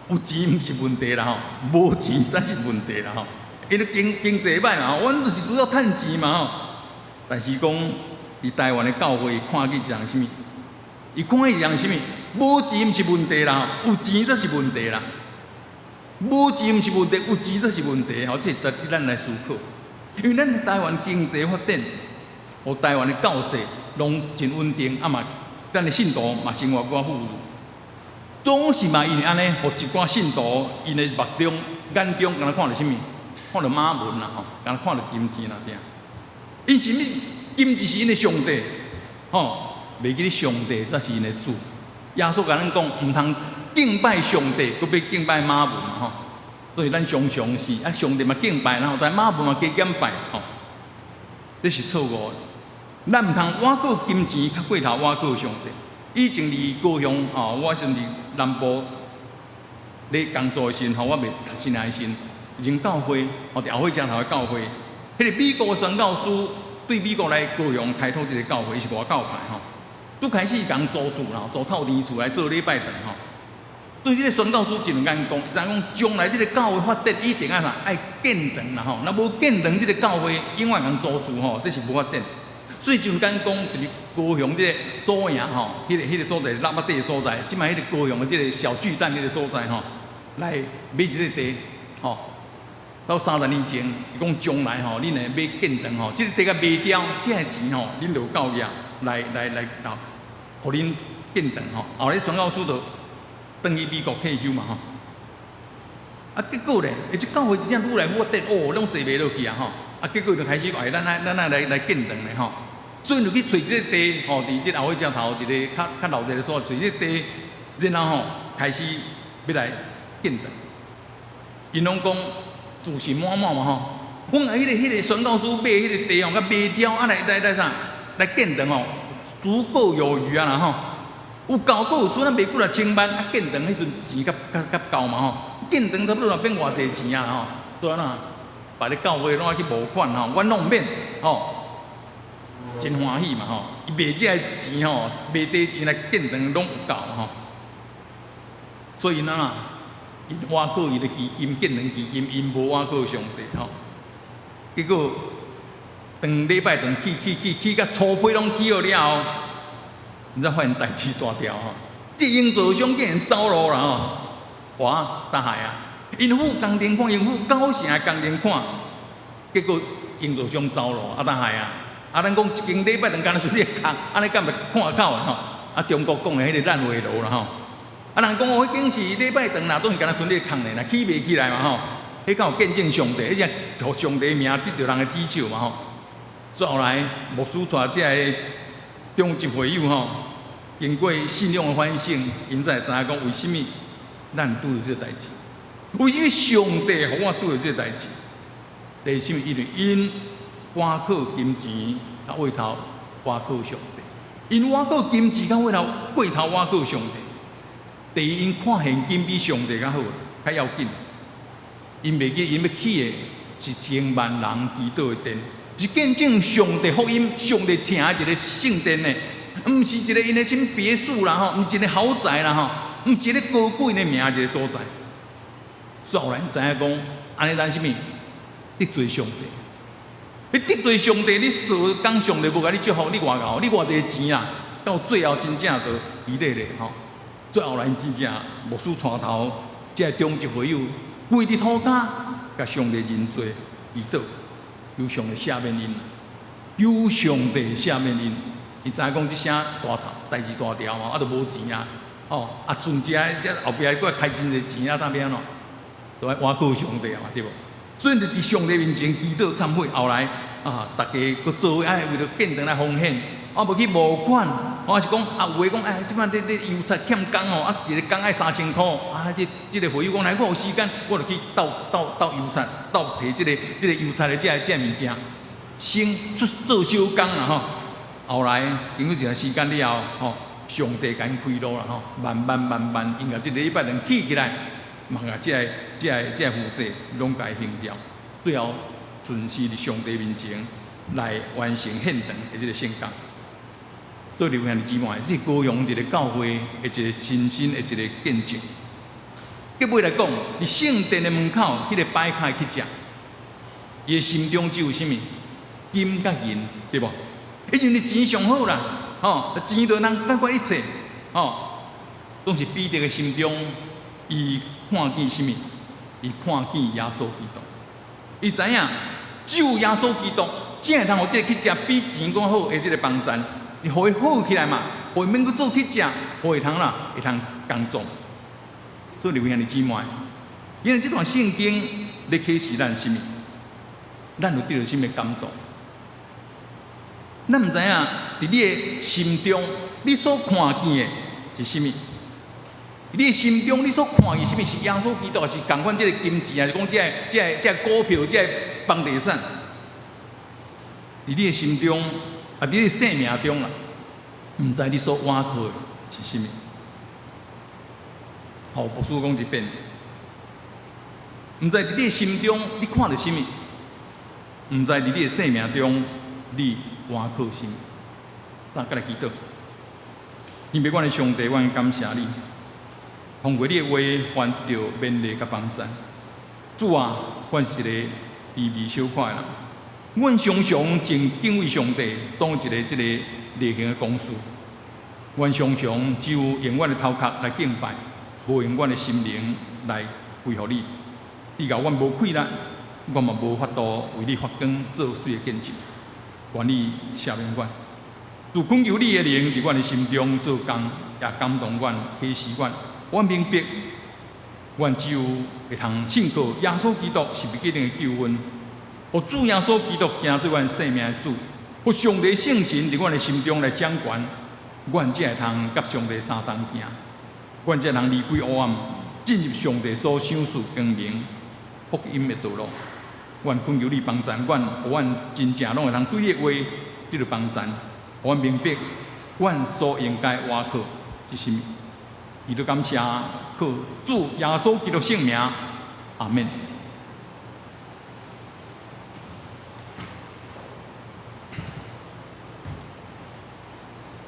有錢毋是問題啦吼，無錢才是問題啦吼。因為經濟歹嘛，阮就是需要趁錢嘛吼。但是講佇台灣的教會看見一項啥物？伊看見一項啥物？無錢毋是問題啦，有錢才是問題啦。無錢毋是問題，有錢才是問題吼。這值得咱來思考。因為咱台灣經濟發展，予台灣的教勢攏真穩定，啊嘛，咱的信徒嘛生活較富裕。總是嘛，因為按呢，予一寡信徒𪜶的目中眼中，敢若看著啥物？看著馬文啦吼，敢若看著金錢啦爾。𪜶啥物金錢是𪜶的上帝，吼，袂記得上帝才是𪜶的主。耶穌共咱講，毋通敬拜上帝，閣欲敬拜馬文嘛吼。所以咱常常是啊，上帝嘛敬拜，然後但馬文嘛加減拜吼，這是錯誤的。咱毋通倚靠金錢，較過頭倚靠上帝。以前佇高雄吼，我時陣佇南部咧工作的時陣吼，我未讀神學的時陣，入教會，吼，佇後火車頭的教會，彼個美國的宣教師對美國來高雄開拓這个教會，伊是外教派吼。拄開始共租厝啦，租透天厝來做禮拜堂吼。對這个宣教師真有眼光，伊知影講將來這个教會發展一定愛啥愛建堂啦吼，若無建堂，這个教會永遠共租厝吼，這是無發展。所以就講講佇高雄這个左營吼，彼个所在喇叭底的所在，這擺彼个高雄的這个小巨蛋彼个所在吼，來買一个地吼。到30年前，伊講將來吼，恁若欲建堂吼，這个地共賣掉，這个錢吼，恁就有夠額來來來，予恁建堂吼。後來宣教師就轉去美國退休嘛吼。啊，結果咧，欸，這教會真正愈來愈發展，哦，攏坐袂落去啊吼。啊，結果就開始講，欸，咱愛來建堂咧吼。所以就去揣這个地，吼，佇這後火車頭一个較較老一个所在，揣這个地，然後吼開始欲來建堂。𪜶攏講自信滿滿嘛吼。阮啊，彼个宣教師買彼个地吼，共賣掉，啊來來來啥？來建堂吼，足夠有餘啊啦吼。有夠閣有剩，咱賣幾若千萬，啊建堂彼時陣錢較較較夠嘛吼。建堂差不多嘛變偌濟錢啊吼。所以按怎，別个教會攏愛去募款吼，阮攏毋免吼。真歡喜嘛吼！伊賣這个錢吼，賣地錢來建堂攏有夠吼。所以按怎，𪜶倚靠伊的基金，建堂基金，𪜶無倚靠上帝吼。結果，當禮拜堂起起起起甲粗坯攏起好了後，𪜶才發現代誌大條吼。這營造商竟然走路啦吼！哇，大害啊！𪜶付工程款，𪜶付九成的工程款，結果營造商走路，啊，大害啊！啊，咱講一間禮拜堂敢若是咧空，按呢敢會看口的吼？啊，中國講的彼個爛尾樓啦吼。啊，人講哦，彼間是禮拜堂啦，總是敢若賰咧空的啦，起袂起來嘛吼。彼敢有見證上帝，彼只予上帝名得著人的體笑嘛吼。所以後來牧師帶這个長執會友吼，經過信仰的反省，𪜶才會知影講為啥物咱拄著這个代誌？為啥物上帝予我拄著這个代誌？第一，啥物？因為𪜶 倚靠金錢，較過頭倚靠上帝。𪜶倚靠金錢，較過頭過頭倚靠上帝。第一，𪜶看現金比上帝較好，較要緊。𪜶袂記𪜶欲起的是千萬人祈禱的殿，是見證上帝福音、上帝疼的一个聖殿呢。毋是一个𪜶的啥物別墅啦吼，毋是一个豪宅啦吼，毋是一个高貴的名一个所在。所以予咱知影講，按呢咱啥物得罪上帝？你得罪上帝，你做工上帝無共你祝福，你偌𠢕，你偌濟錢啊？到最後真正就離咧咧吼。最後來真正牧師帶頭，這个長執會友跪佇塗跤，共上帝認罪祈禱，求上帝赦免𪜶，求上帝赦免𪜶。伊知影講這聲大頭代誌大條吼，啊，都無錢啊，吼啊，賰這這後壁閣開真濟錢啊，怎欲按怎？都愛倚靠上帝啊嘛，對無？所以就佇上帝面前祈禱懺悔，後來啊，逐家閣做伙愛為著建堂來奉獻，啊，無去募款，抑是講啊，有的講哎，這擺咧咧油漆欠工吼，啊，一个工愛3000箍，啊，這這个會友講來，我有時間，我就去鬥鬥鬥油漆，鬥提這个這个油漆的這个這个物件，先出做小工啦吼。後來經過一段時間了後，吼，上帝共𪜶開路啦吼，慢慢慢慢，𪜶共這个禮拜堂起起來，嘛共這个這个這个負債攏共伊還掉，最後順勢佇上帝面前來完成獻堂的這个聖工。所以，兄弟姊妹，這是高雄一个教會的一个親身的一個見證。結尾來講，佇聖殿的門口，彼个擺跤的乞食，伊的心中只有啥物？金佮銀，對無？伊認為錢上好啦，吼，錢就能解決一切，吼。總是彼得的心中，伊看見啥物？伊看見耶穌基督，伊知影只有耶穌基督，才會通予這个乞食比錢閣好的這个幫贊。你予伊好起來嘛，予伊免閣做乞食，予伊通啦，會通工作。所以，兄弟姊妹，因為這段聖經咧啟示咱啥物？咱有得著啥物感動？咱毋知影，佇你的心中，你所看見的是啥物？你的心中，你所看見啥物是耶穌基督，還是仝款這个金錢，還是講這个、這个、這个股票、這个房地產？佇你的心中，啊，佇你的生命中啦，毋知你所倚靠的是啥物？好，牧師講一遍，毋知佇你的心中，你看著啥物？毋知佇你的生命中，你倚靠啥物？咱閣來祈禱，天父阮的上帝，阮感謝你，通過你的話，予阮得著勉勵佮幫贊。主啊，阮是一個卑微小可的人，阮常常真敬畏上帝，當一个這个例行的公事。阮常常只有用阮的頭殼來敬拜，無用阮的心靈來歸予你。以後阮無氣力，我嘛無法度為你發光做水的見證。願你赦免阮，主懇求你的靈佇阮的心中做工，也感動阮、啟示阮。阮明白，阮只有會通信靠耶穌基督十字架頂的救恩，予主耶穌基督行做阮生命的主，予上帝聖神佇阮的心中來掌權，阮才會通佮上帝相同行，阮才會通離開黑暗，進入上帝所賞賜光明福音的道路。阮懇求你幫贊阮，予阮真正攏會通對你的話得著幫贊，予阮明白，阮所應該倚靠是啥物。祈禱感謝，靠主耶穌基督聖名，阿們。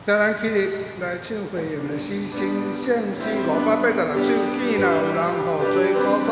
請咱起立來唱回應的詩，新聖詩586首，見若有人予罪苦楚。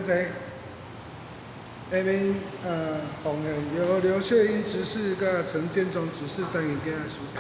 坐。下面奉献由刘秀英执事佮陈建忠执事担任今仔司仪。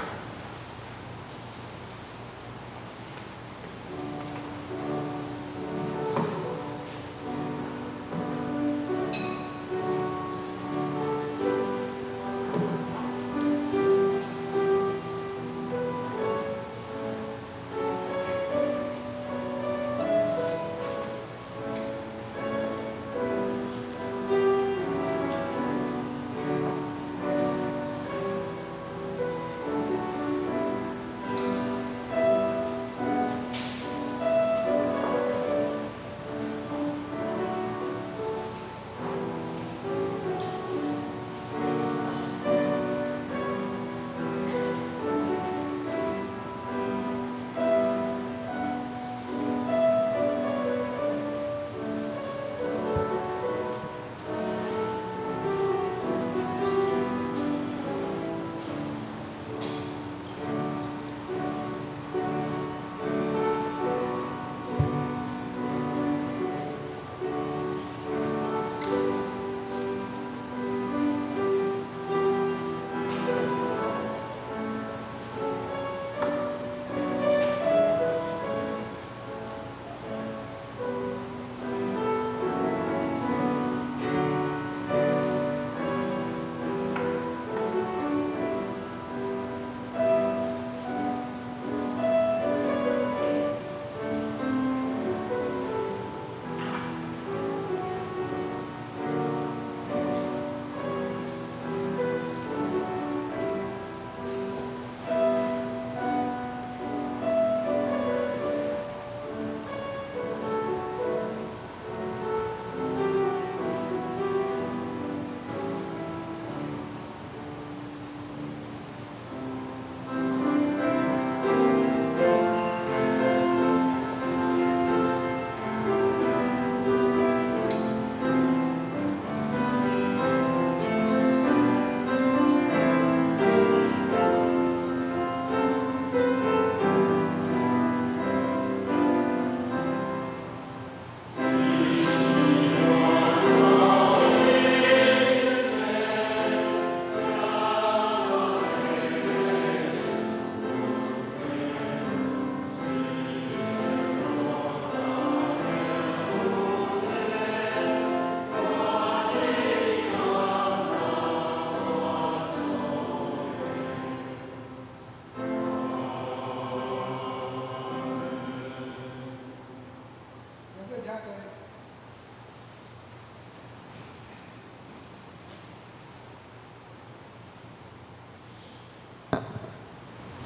兄弟请坐。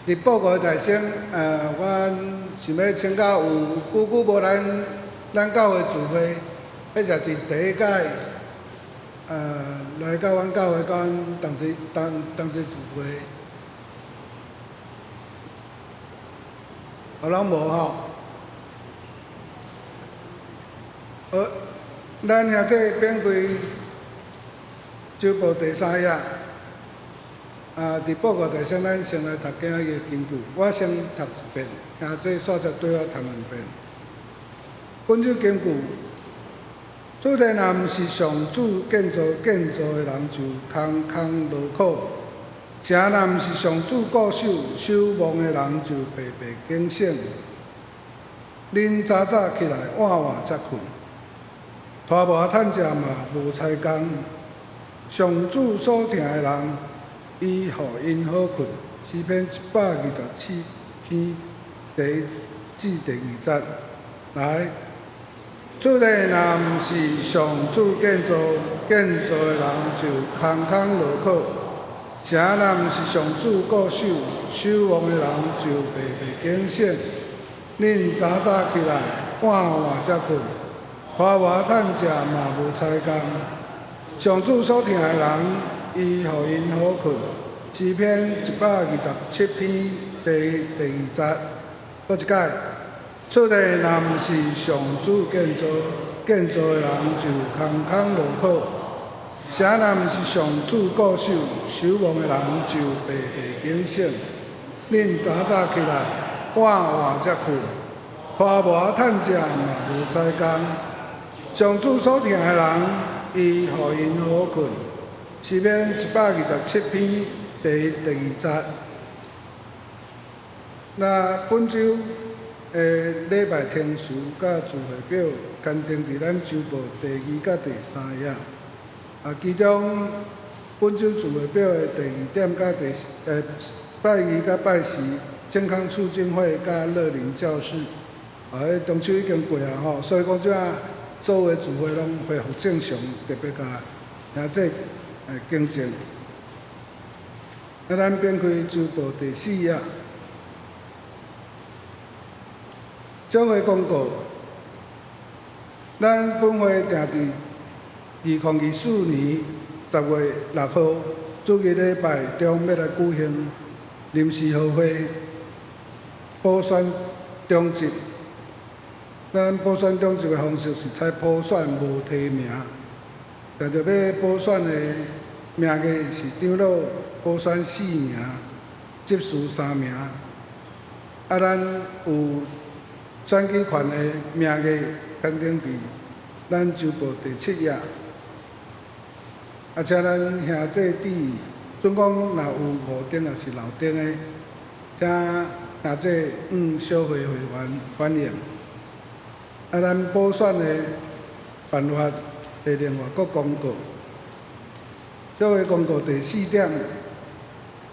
伫报告大先，阮想欲请教有久久无咱教会聚会，彼也是第一摆，来到阮教会，佮阮同齐聚会。哦，拢无吼。好，咱兄弟编开周报第三页。伫报告台上，咱先来读今仔日的经句。我先读一遍，兄弟煞才对我读两遍。本周经句：主天若毋是上主建造建造的人，就空空劳苦；城若毋是上主固守，守望的人就白白警醒。恁早早起来，晚晚才睏，拖磨趁食嘛无彩工。上主所疼的人，伊予𪜶好睏。诗篇127篇第1至第2节。来，主天若毋是上主建造，建造的人就空空劳苦；城若毋是上主固守，守望的人就白白警醒。恁早早起来，晚晚才睏，拖磨趁食嘛无彩工。上主所疼的人，伊予𪜶好睏。诗篇127篇第2节，阁一摆。出来若毋是上主建造，建造的人就空空劳苦；城若毋是上主固守，守望的人就白白警醒。恁早早起来，晚晚才睏，拖磨趁食嘛无彩工。上主所疼的人，伊予𪜶好睏。詩篇127篇第一、第二節。那本週的禮拜停詞佮聚會表，刊登佇咱週報第二佮第三頁。啊，其中本週聚會表的第二點佮第拜二佮拜四，健康促進會佮樂齡教室，啊，彼中秋已經過啊吼，所以講這擺所有的聚會攏恢復正常，特別共兄弟更正。啊，咱變開週報第四頁。小會公告，咱本會定佇2024年10月6號主日禮拜中欲來舉行臨時合會補選長執。咱補選長執的方式是採普選無提名，定著欲補選的名額是長老補選四名，執事三名。啊，咱有選舉權的名額，刊登佇咱週報第七頁。啊，請咱兄弟注意，準講若有五燈抑是漏燈的，請兄弟向小會會員反映。啊，咱補選的辦法會另外閣公告。小會公告第四點，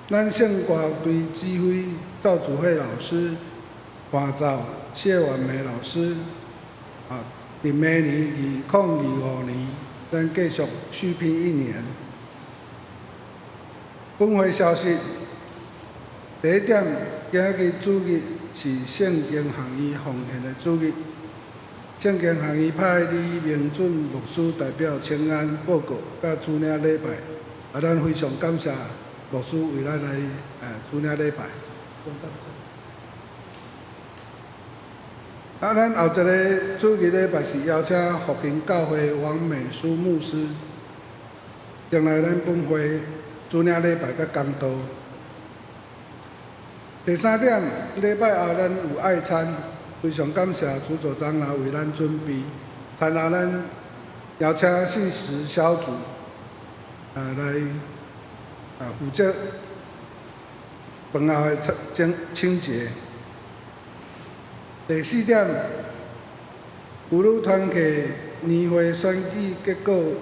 咱聖歌隊指揮趙祖慧老師伴奏謝婉梅老師，啊，佇明年2025年，咱繼續續聘一年。本會消息，第一點，今日主日是聖經學院奉獻的主日。聖經學院派李明准牧師代表請安報告，佮主領禮拜。啊，咱非常感謝牧師為咱來主領禮拜。啊，咱後一个主日禮拜是邀請復興教會王美書牧師前來咱本會主領禮拜佮講道。第三點，禮拜後咱有愛餐，非常感謝主佐長老為咱準備。餐後咱邀請信實小組來負責飯後的清清潔。第四點，婦女團契年會選舉結果，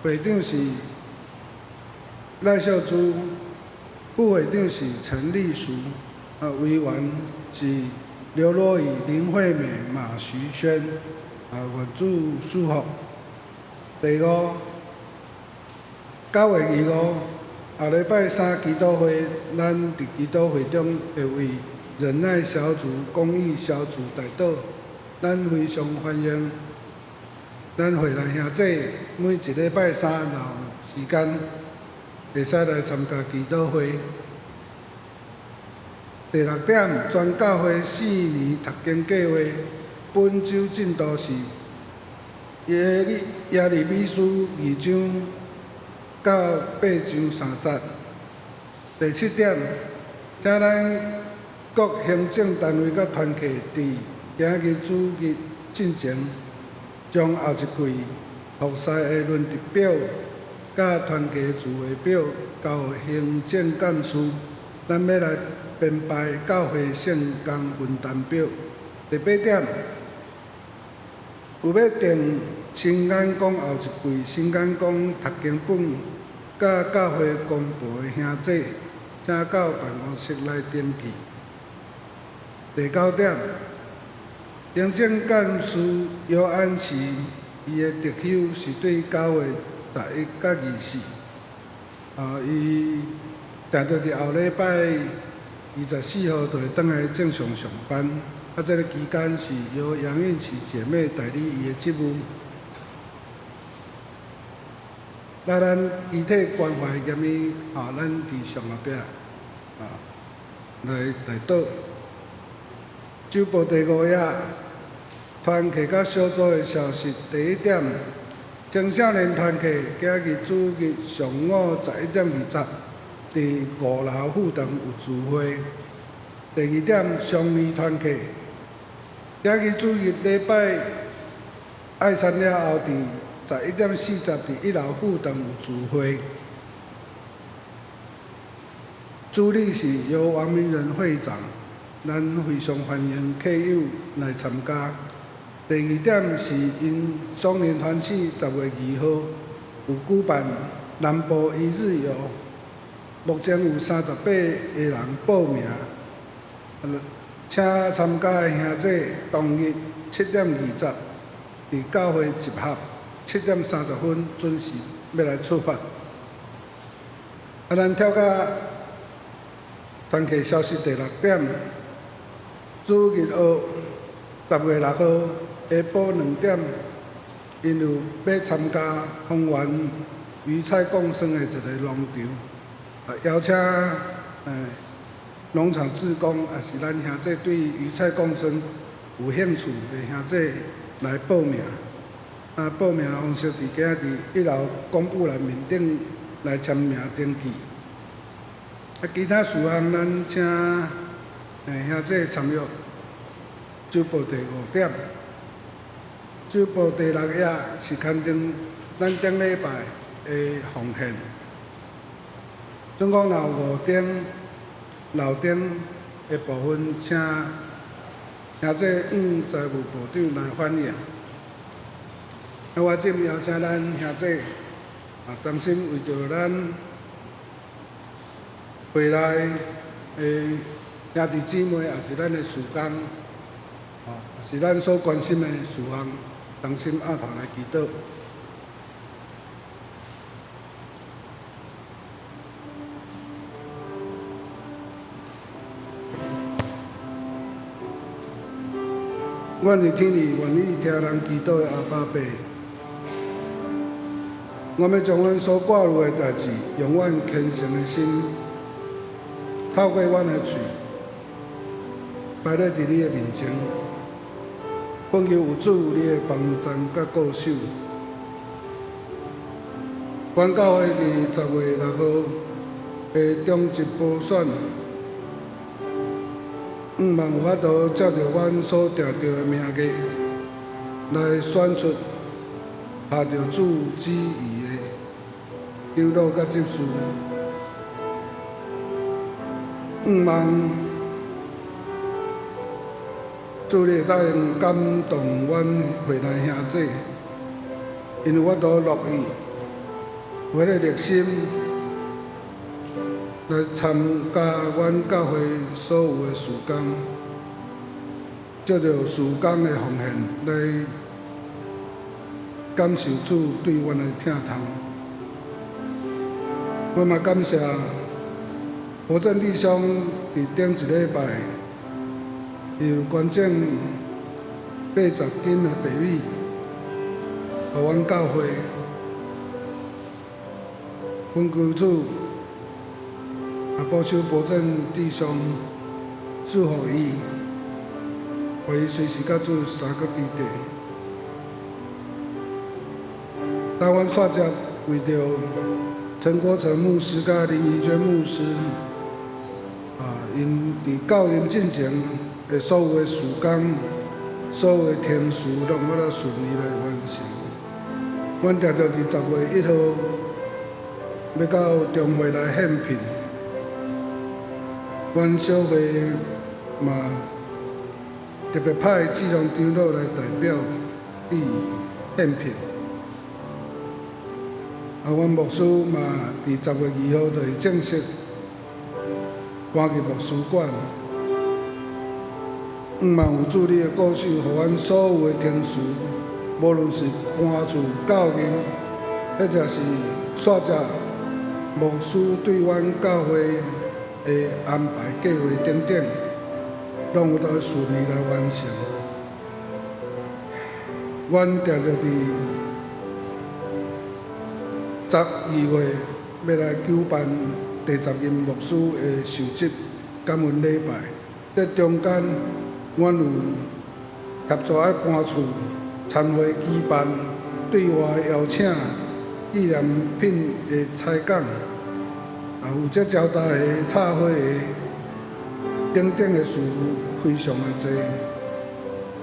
會長是賴秀珠，副會長是陳麗淑，委員是劉若雨、林惠美、馬徐萱，願主賜福。第五，9月25，後禮拜三祈禱會，咱佇祈禱會中會為忍耐小組、公益小組代禱，咱非常歡迎咱會內兄弟每一禮拜三若有時間，會使來參加祈禱會。第六點，全教會四年讀經計劃，本週進度是耶利米書二章到八章三節。第七點，請咱各行政單位佮團契佇今日主日進前，將後一季服侍的輪值表佮團契聚會表交予行政幹事，咱欲來編排教會聖工分擔表。第八點，有欲訂新眼光後一季新眼光讀經本佮教會公報的兄弟，請到辦公室來登記。第九點，行政幹事姚安琪，伊的特休是對9月11佮24，伊定著佇後禮拜24號就會轉來正常上班。啊，這个期間是由楊韻琪姐妹代理伊的職務。那咱肢體關懷業物，咱佇上後壁來代禱。週報第五頁，團契佮小組的消息。第一點，青少年團契今日主日上午11點20，佇五樓副堂有聚會。第二點，少年團契今日主日禮拜愛餐了後，佇11點40佇一樓副堂有聚會，主禮是由王明仁會長，咱非常歡迎客友來參加。第二點是𪜶雙年團契10月2號有舉辦南部一日遊，目前有38個人報名，請參加的兄弟當日7點20佇教會集合，7點30分準時欲來出發。啊，咱跳到團契消息第六點，主日學10月6號下晡2點，𪜶有欲參加豐原魚菜共生的一个農場，啊，邀請農場志工，也是咱兄弟對魚菜共生有興趣的兄弟來報名。啊，報名方式佇今仔佇一樓公布欄面頂來簽名登記。啊，其他事項咱請兄弟參閱週報第五點。週報第六頁是刊登咱頂禮拜的奉獻。總共若有五燈、六燈的部分，請兄弟向財務部長來反映。啊，我這邀請咱兄弟啊，同心為著咱會內的兄弟姊妹，也是咱的事工，哦，也是咱所關心的事項，同心徼頭來祈禱。阮佇天裡願意聽人祈禱的阿爸父，我欲將阮所掛慮的代誌，用阮虔誠的心，透過阮的喙，擺咧佇你的面前，懇求有主你的幫贊佮顧守。阮教會佇10月6號的中集補選，向望有法度照著阮所定著的名額來選出合著主旨意的長老佮執事。向望主你會當感動阮會內兄弟，𪜶有法度樂意有彼个熱心來參加阮教會所有的事工，藉著事工的奉獻來感受主對阮的疼痛。我嘛感謝何振弟兄佇頂一禮拜，伊有捐贈80斤的白米，予阮教會。懇求主啊，保守保證弟兄祝福伊，予伊隨時佮主相佮佇地。台灣煞接為著陳國成牧師佮林怡娟牧師，啊，𪜶佇教任進前的所有的事工、所有的程序，攏有法度順利來完成。阮定定佇10月1號欲到中會來獻聘，阮小會嘛特別派志龍長老來代表伊獻聘。啊，阮牧師嘛佇10月2號就會正式搬入牧師館。向望有主你的顧守，予阮所有的程序，無論是搬厝、教任，或者是煞接牧師對阮教會的安排計劃等等，攏有都順利來完成。阮定定佇12月欲來舉辦第十任牧師的受職感恩禮拜，這中間，阮有協助愛搬厝、參會舉辦、對外邀請、紀念品的採購，啊，負責招待的、插花的等等的事務非常的濟。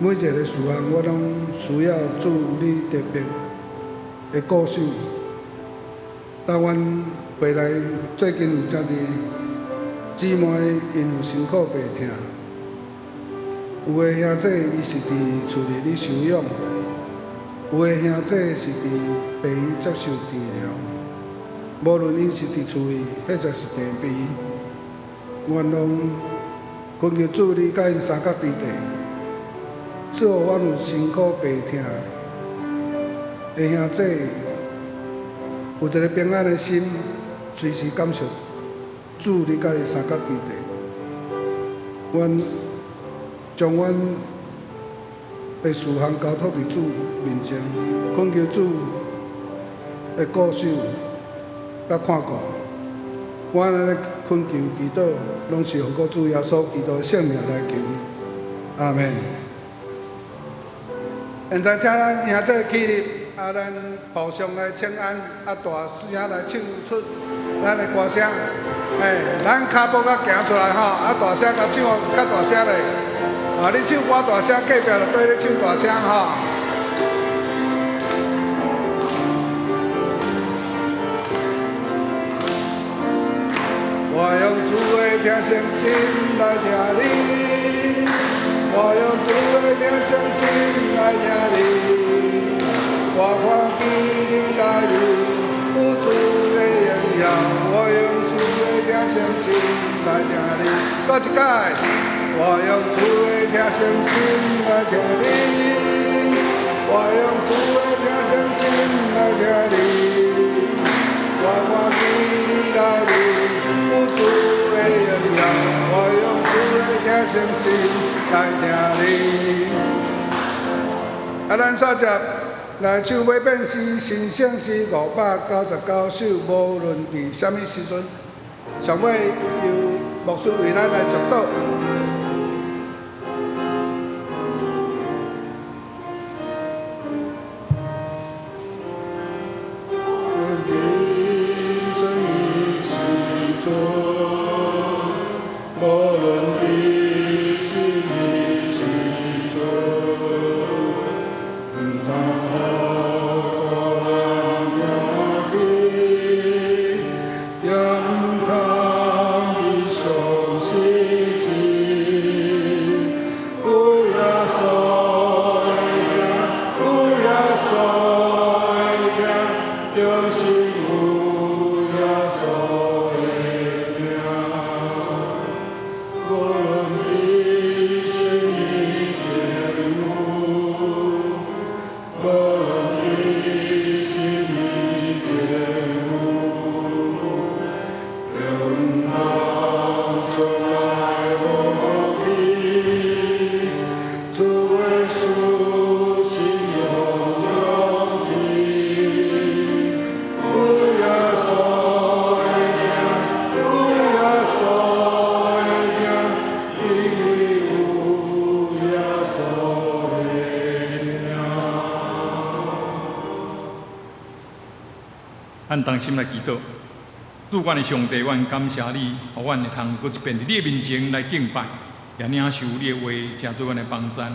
每一个事項，我攏需要主你特別的顧守。當阮回來最近有誠濟姊妹，𪜶有辛苦病痛，有的兄弟伊是佇厝裡咧休養，有的兄弟是佇病院接受治療。無論𪜶是佇厝裡，或者是佇病院，阮攏懇求主你佮𪜶相佮佇地。賜予阮有辛苦病痛的兄弟，有一個平安的心，隨時感謝主你佮伊相佮佇地。阮將阮的事項交託佇主面前，懇求主的顧守佮看顧。我按呢懇求祈禱，攏是奉靠主耶穌基督的聖名來求。阿門。現在請咱兄弟起立，啊，咱互相來請安，啊，大聲來唱出咱的歌聲。欸，咱跤步較行出來吼，啊，大聲共唱較大聲咧。啊，你唱歌大聲，隔壁就綴咧唱大聲吼。我用主的聽聲心來聽你，我用主的聽聲心來聽你，我看見你內裡有主的榮耀，我用主的聽聲心來聽你，閣一擺，我用主的聽聲心來聽你，我用主的聽聲心來聽你，我看見你內裡有主的榮耀，我用主的聽聲心來聽你。啊，咱煞接來唱尾變詩，神聖詩599首，無論佇啥物時陣，上尾由牧師為咱來祝禱。無論佇啥物時陣，毋通予孤單行去，也毋通悲傷失志。有耶穌的疼，有耶穌的疼，就是有耶穌的疼。無論佇啥物境遇，無論佇啥物境遇，仍然充滿福氣，主耶穌心用勇氣，有耶穌的疼，有耶穌的疼，因為有耶穌的疼。咱同心來祈禱，主阮的上帝，阮感謝你，予阮會通閣一遍佇你的面前來敬拜，也領受你的話，成做阮的幫贊。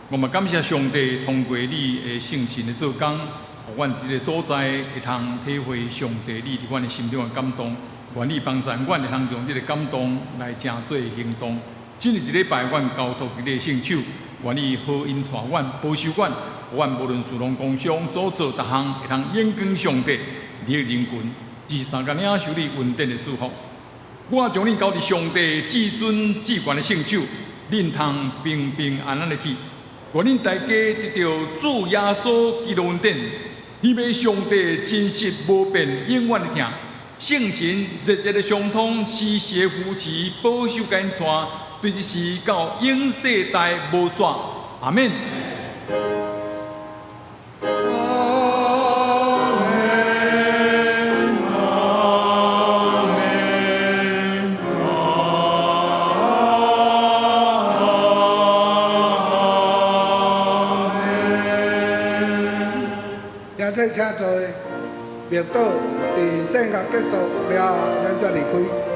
我嘛感謝上帝，通過你的聖神的做工，予阮佇這個所在會通體會上帝你佇阮的心中的感動。願意幫贊阮會通將這個感動來成做行動。新的一禮拜，阮交託佇你的聖手，願意好引帶阮，保守阮，予阮無論事農工商所做逐項，會通眼光上帝，利益人群，只相共領受你恩典的祝福。我將恁交佇上帝至尊至懸的聖手，恁通平平安安的去。願恁大家得著主耶穌基督恩典，天父上帝真實無變永遠的疼，聖神日日的相通，時時的扶持，保守佮𪜶帶，對這時到永世代無煞。阿們。阿們，阿們，阿們。現在請坐，默禱，佇殿樂結束了後，咱才離開。